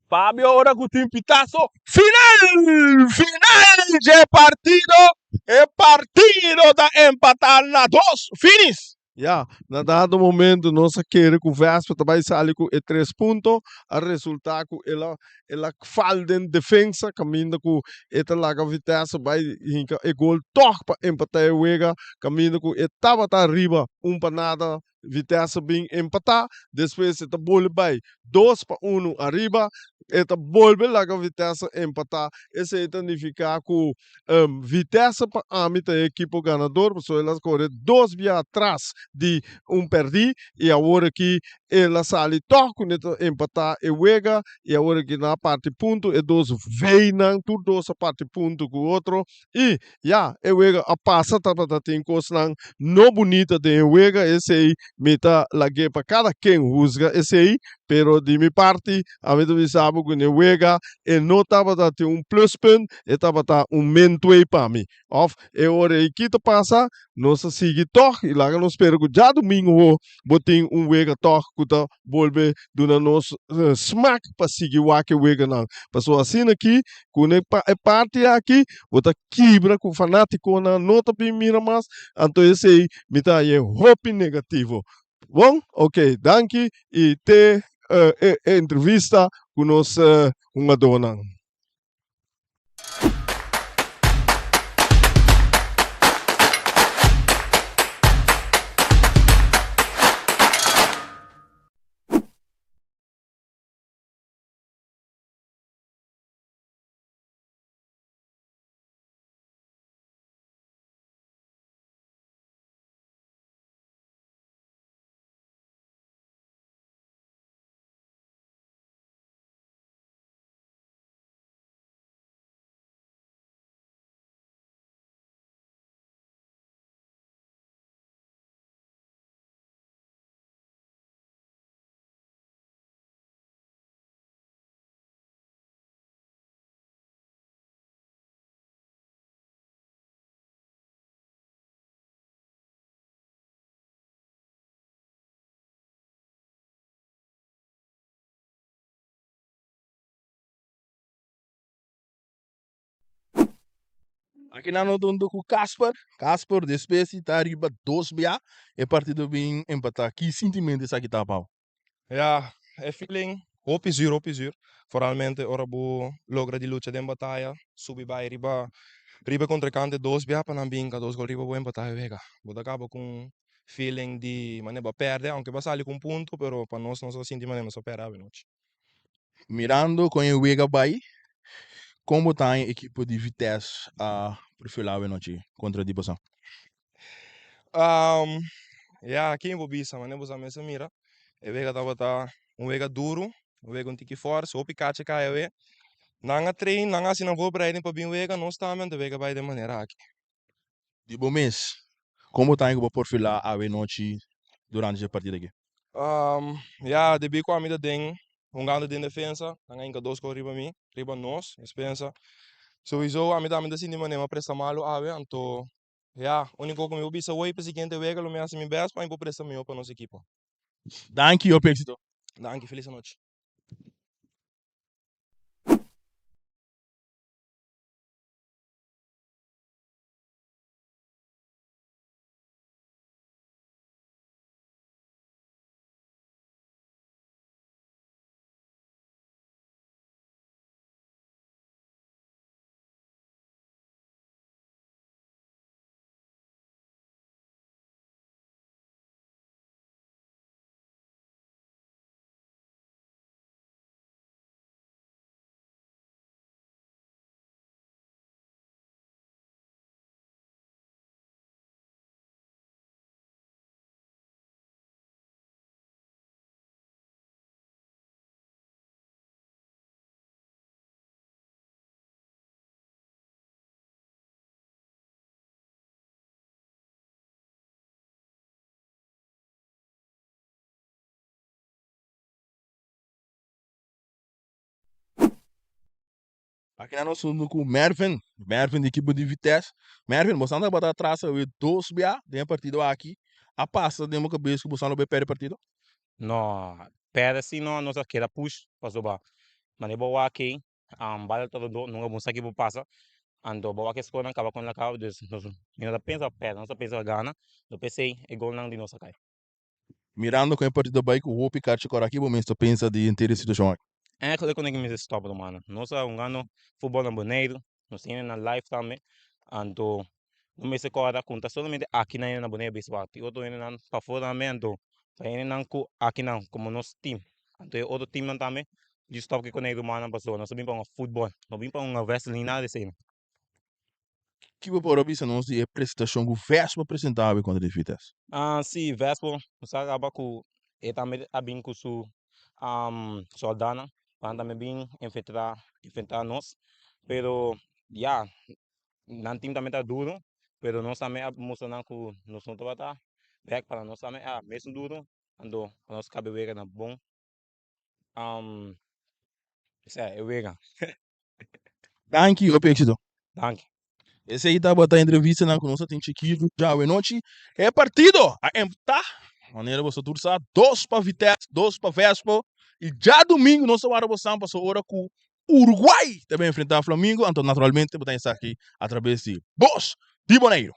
Fabio ora cu tin pitazo final! Final dje partido! E partido ta empata na dos. Finis! Ya, na dado momento nos a kere cu Vespa ta bay sali cu e tres punto, a resulta cu el a el a fal den defensa caminda cu e ta laga Vitesse bay hinca e gol tog pa empata e wega, caminda cu e tabata riba un pa nada Vitesse bin empatá, despues e ta bolbe bai 2-1 ariba, e ta bolbe laga Vitesse empatá. Esei ta nifiká ku Vitesse pa ami ta e ekipo ganador, pasobra el a kore dos bia atras di un pèrdí i awor aki el a sali tòg ku ne ta empatá e wega i awor aki nan a parti punto, e dos V'nan tur dos a parti punto ku otro i Ya, e wega a pasa tabata tin kosnan no bunita den e wega, esei mi ta lag'é pa kada ken husga esei, pero di mi parti ami ta bisa bo ku den wega e no tabata tin un pluspunt, e tabata un min twee pa mi. Òf e ora ei ki ta pasa, nos ta sigui tòg i laga nos spera ku djadumingu ho bo tin un wega tòg ku ta bolbe duna nos smak pa sigui wak e weganan. Pasobra asina aki ku ne e parti aki bo ta kibra ku fanatikonan no ta bin mira mas, anto esei mi ta haña hopi negativo. Bon, ok, danki i te e entrevista ku nos hungadónan. Aki nan no ta hunto ku Casper. Casper despues di ta riba dos bia e partido bin empatá. Ki sintimento esaki ta pa bo? Ya, e feeling hopi zuur, hopi zuur. Vooralmente ora bo logra di lucha den bataya, subi bai riba riba e kontrinkante dos bia pa nan bin ka dos gol riba bo empatá e wega. Bo ta kaba ku un feeling di manera bo a pèrdè, aunke bo a sali ku un punto, pero pa nos nos a sinti manera nos a pèrdè awe nochi. Mirando kon e wega bai, kon bo ta haña ekipo di Vitesse a perfilá awe nochi kontra di boso? Ya, ken bo bisa? Manera bo sa mes a mira, e wega tabata un wega duru, un wega un tiki fòrs, hopi kachi kai awe. Nan a train, nan a hasi nan voorbereiding pa bin wega, nos tambe anto wega bai den manera aki. Di bo mes, kon bo ta haña ku bo por filá awe nochi durante dje partido aki? Ya, debí ku ami ta den. Hungando den defensa, nan a hinka dos gol riba mi, riba nos, despensa. Souiso ami tambe ta sinti manera mi a presta malu awe, anto ya, uniko ku mi por bisa hoy pa e siguiente wega lo mi hasi mi best pa mi por presta mihó pa nos ekipo. Danki, hopi éxito. Danki, felis anochi. Aki nan nos huntu ku Mervin, Mervin di ekipo di Vitesse. Mervin, boso tabata atras awe dos bia den e partido aki. A pasa den bo kabes ku boso lo bai perde partido? No, perde si no, nos a keda push pasobra manera bo wak ei bala ta rondó nunka bo sa ki por pasa. Anto bo wak e skornan kaba kon la kaba dus nos mi no ta pensa pa perde, nos ta pensa pa gana. No p'esei e golnan di nos a kai. Mirando kon e partido bai ku hopi karchi kòrò aki bo mes ta pensa di henter e situashon aki? Eigenlijk kon e mester stòp rumannan. Nos a hungando futbòl na Boneiru, nos tin hende na live tambe, anto no mester kòrda ku no ta solamente aki nan hende na Boneiru bisa wak, tin otro hendenan pafó tambe, anto pa hendenan ku akinan komo nos team, anto e otro teamnan tambe di stòp ku e konei rumannan pasobra nos a bin pa hunga futbòl, no bin pa hunga wrestling ni nada di esei. Ki bo por a bisa nos di e presentashon ku Vespo a presentá awe kontra di Vitesse? Sí, Vespo nos a kaba ku e tambe a bin ku su sòldánan pa nan tambe bin enfrentá enfrentá nos. Pero ya, nan tim tambe ta duru, pero nos tambe a mustra nan ku nos no tabata bèk pa nos tambe a mesun duru, anto pa nos kabe wega na bon Esei e wega. Danki, hopi éxito. Danki. Esei tabata entrevistanan ku nos a tin chikitu djawe nochi. E partido a empatá, manera boso tur sa, dos pa Vitesse, dos pa Vespo. I djadumingu nos ta wara bosan paso ora ku Uruguay ta bin enfrentá Flamingo, anto naturalmente bo ta esaki atrabes di Bos di Boneiru.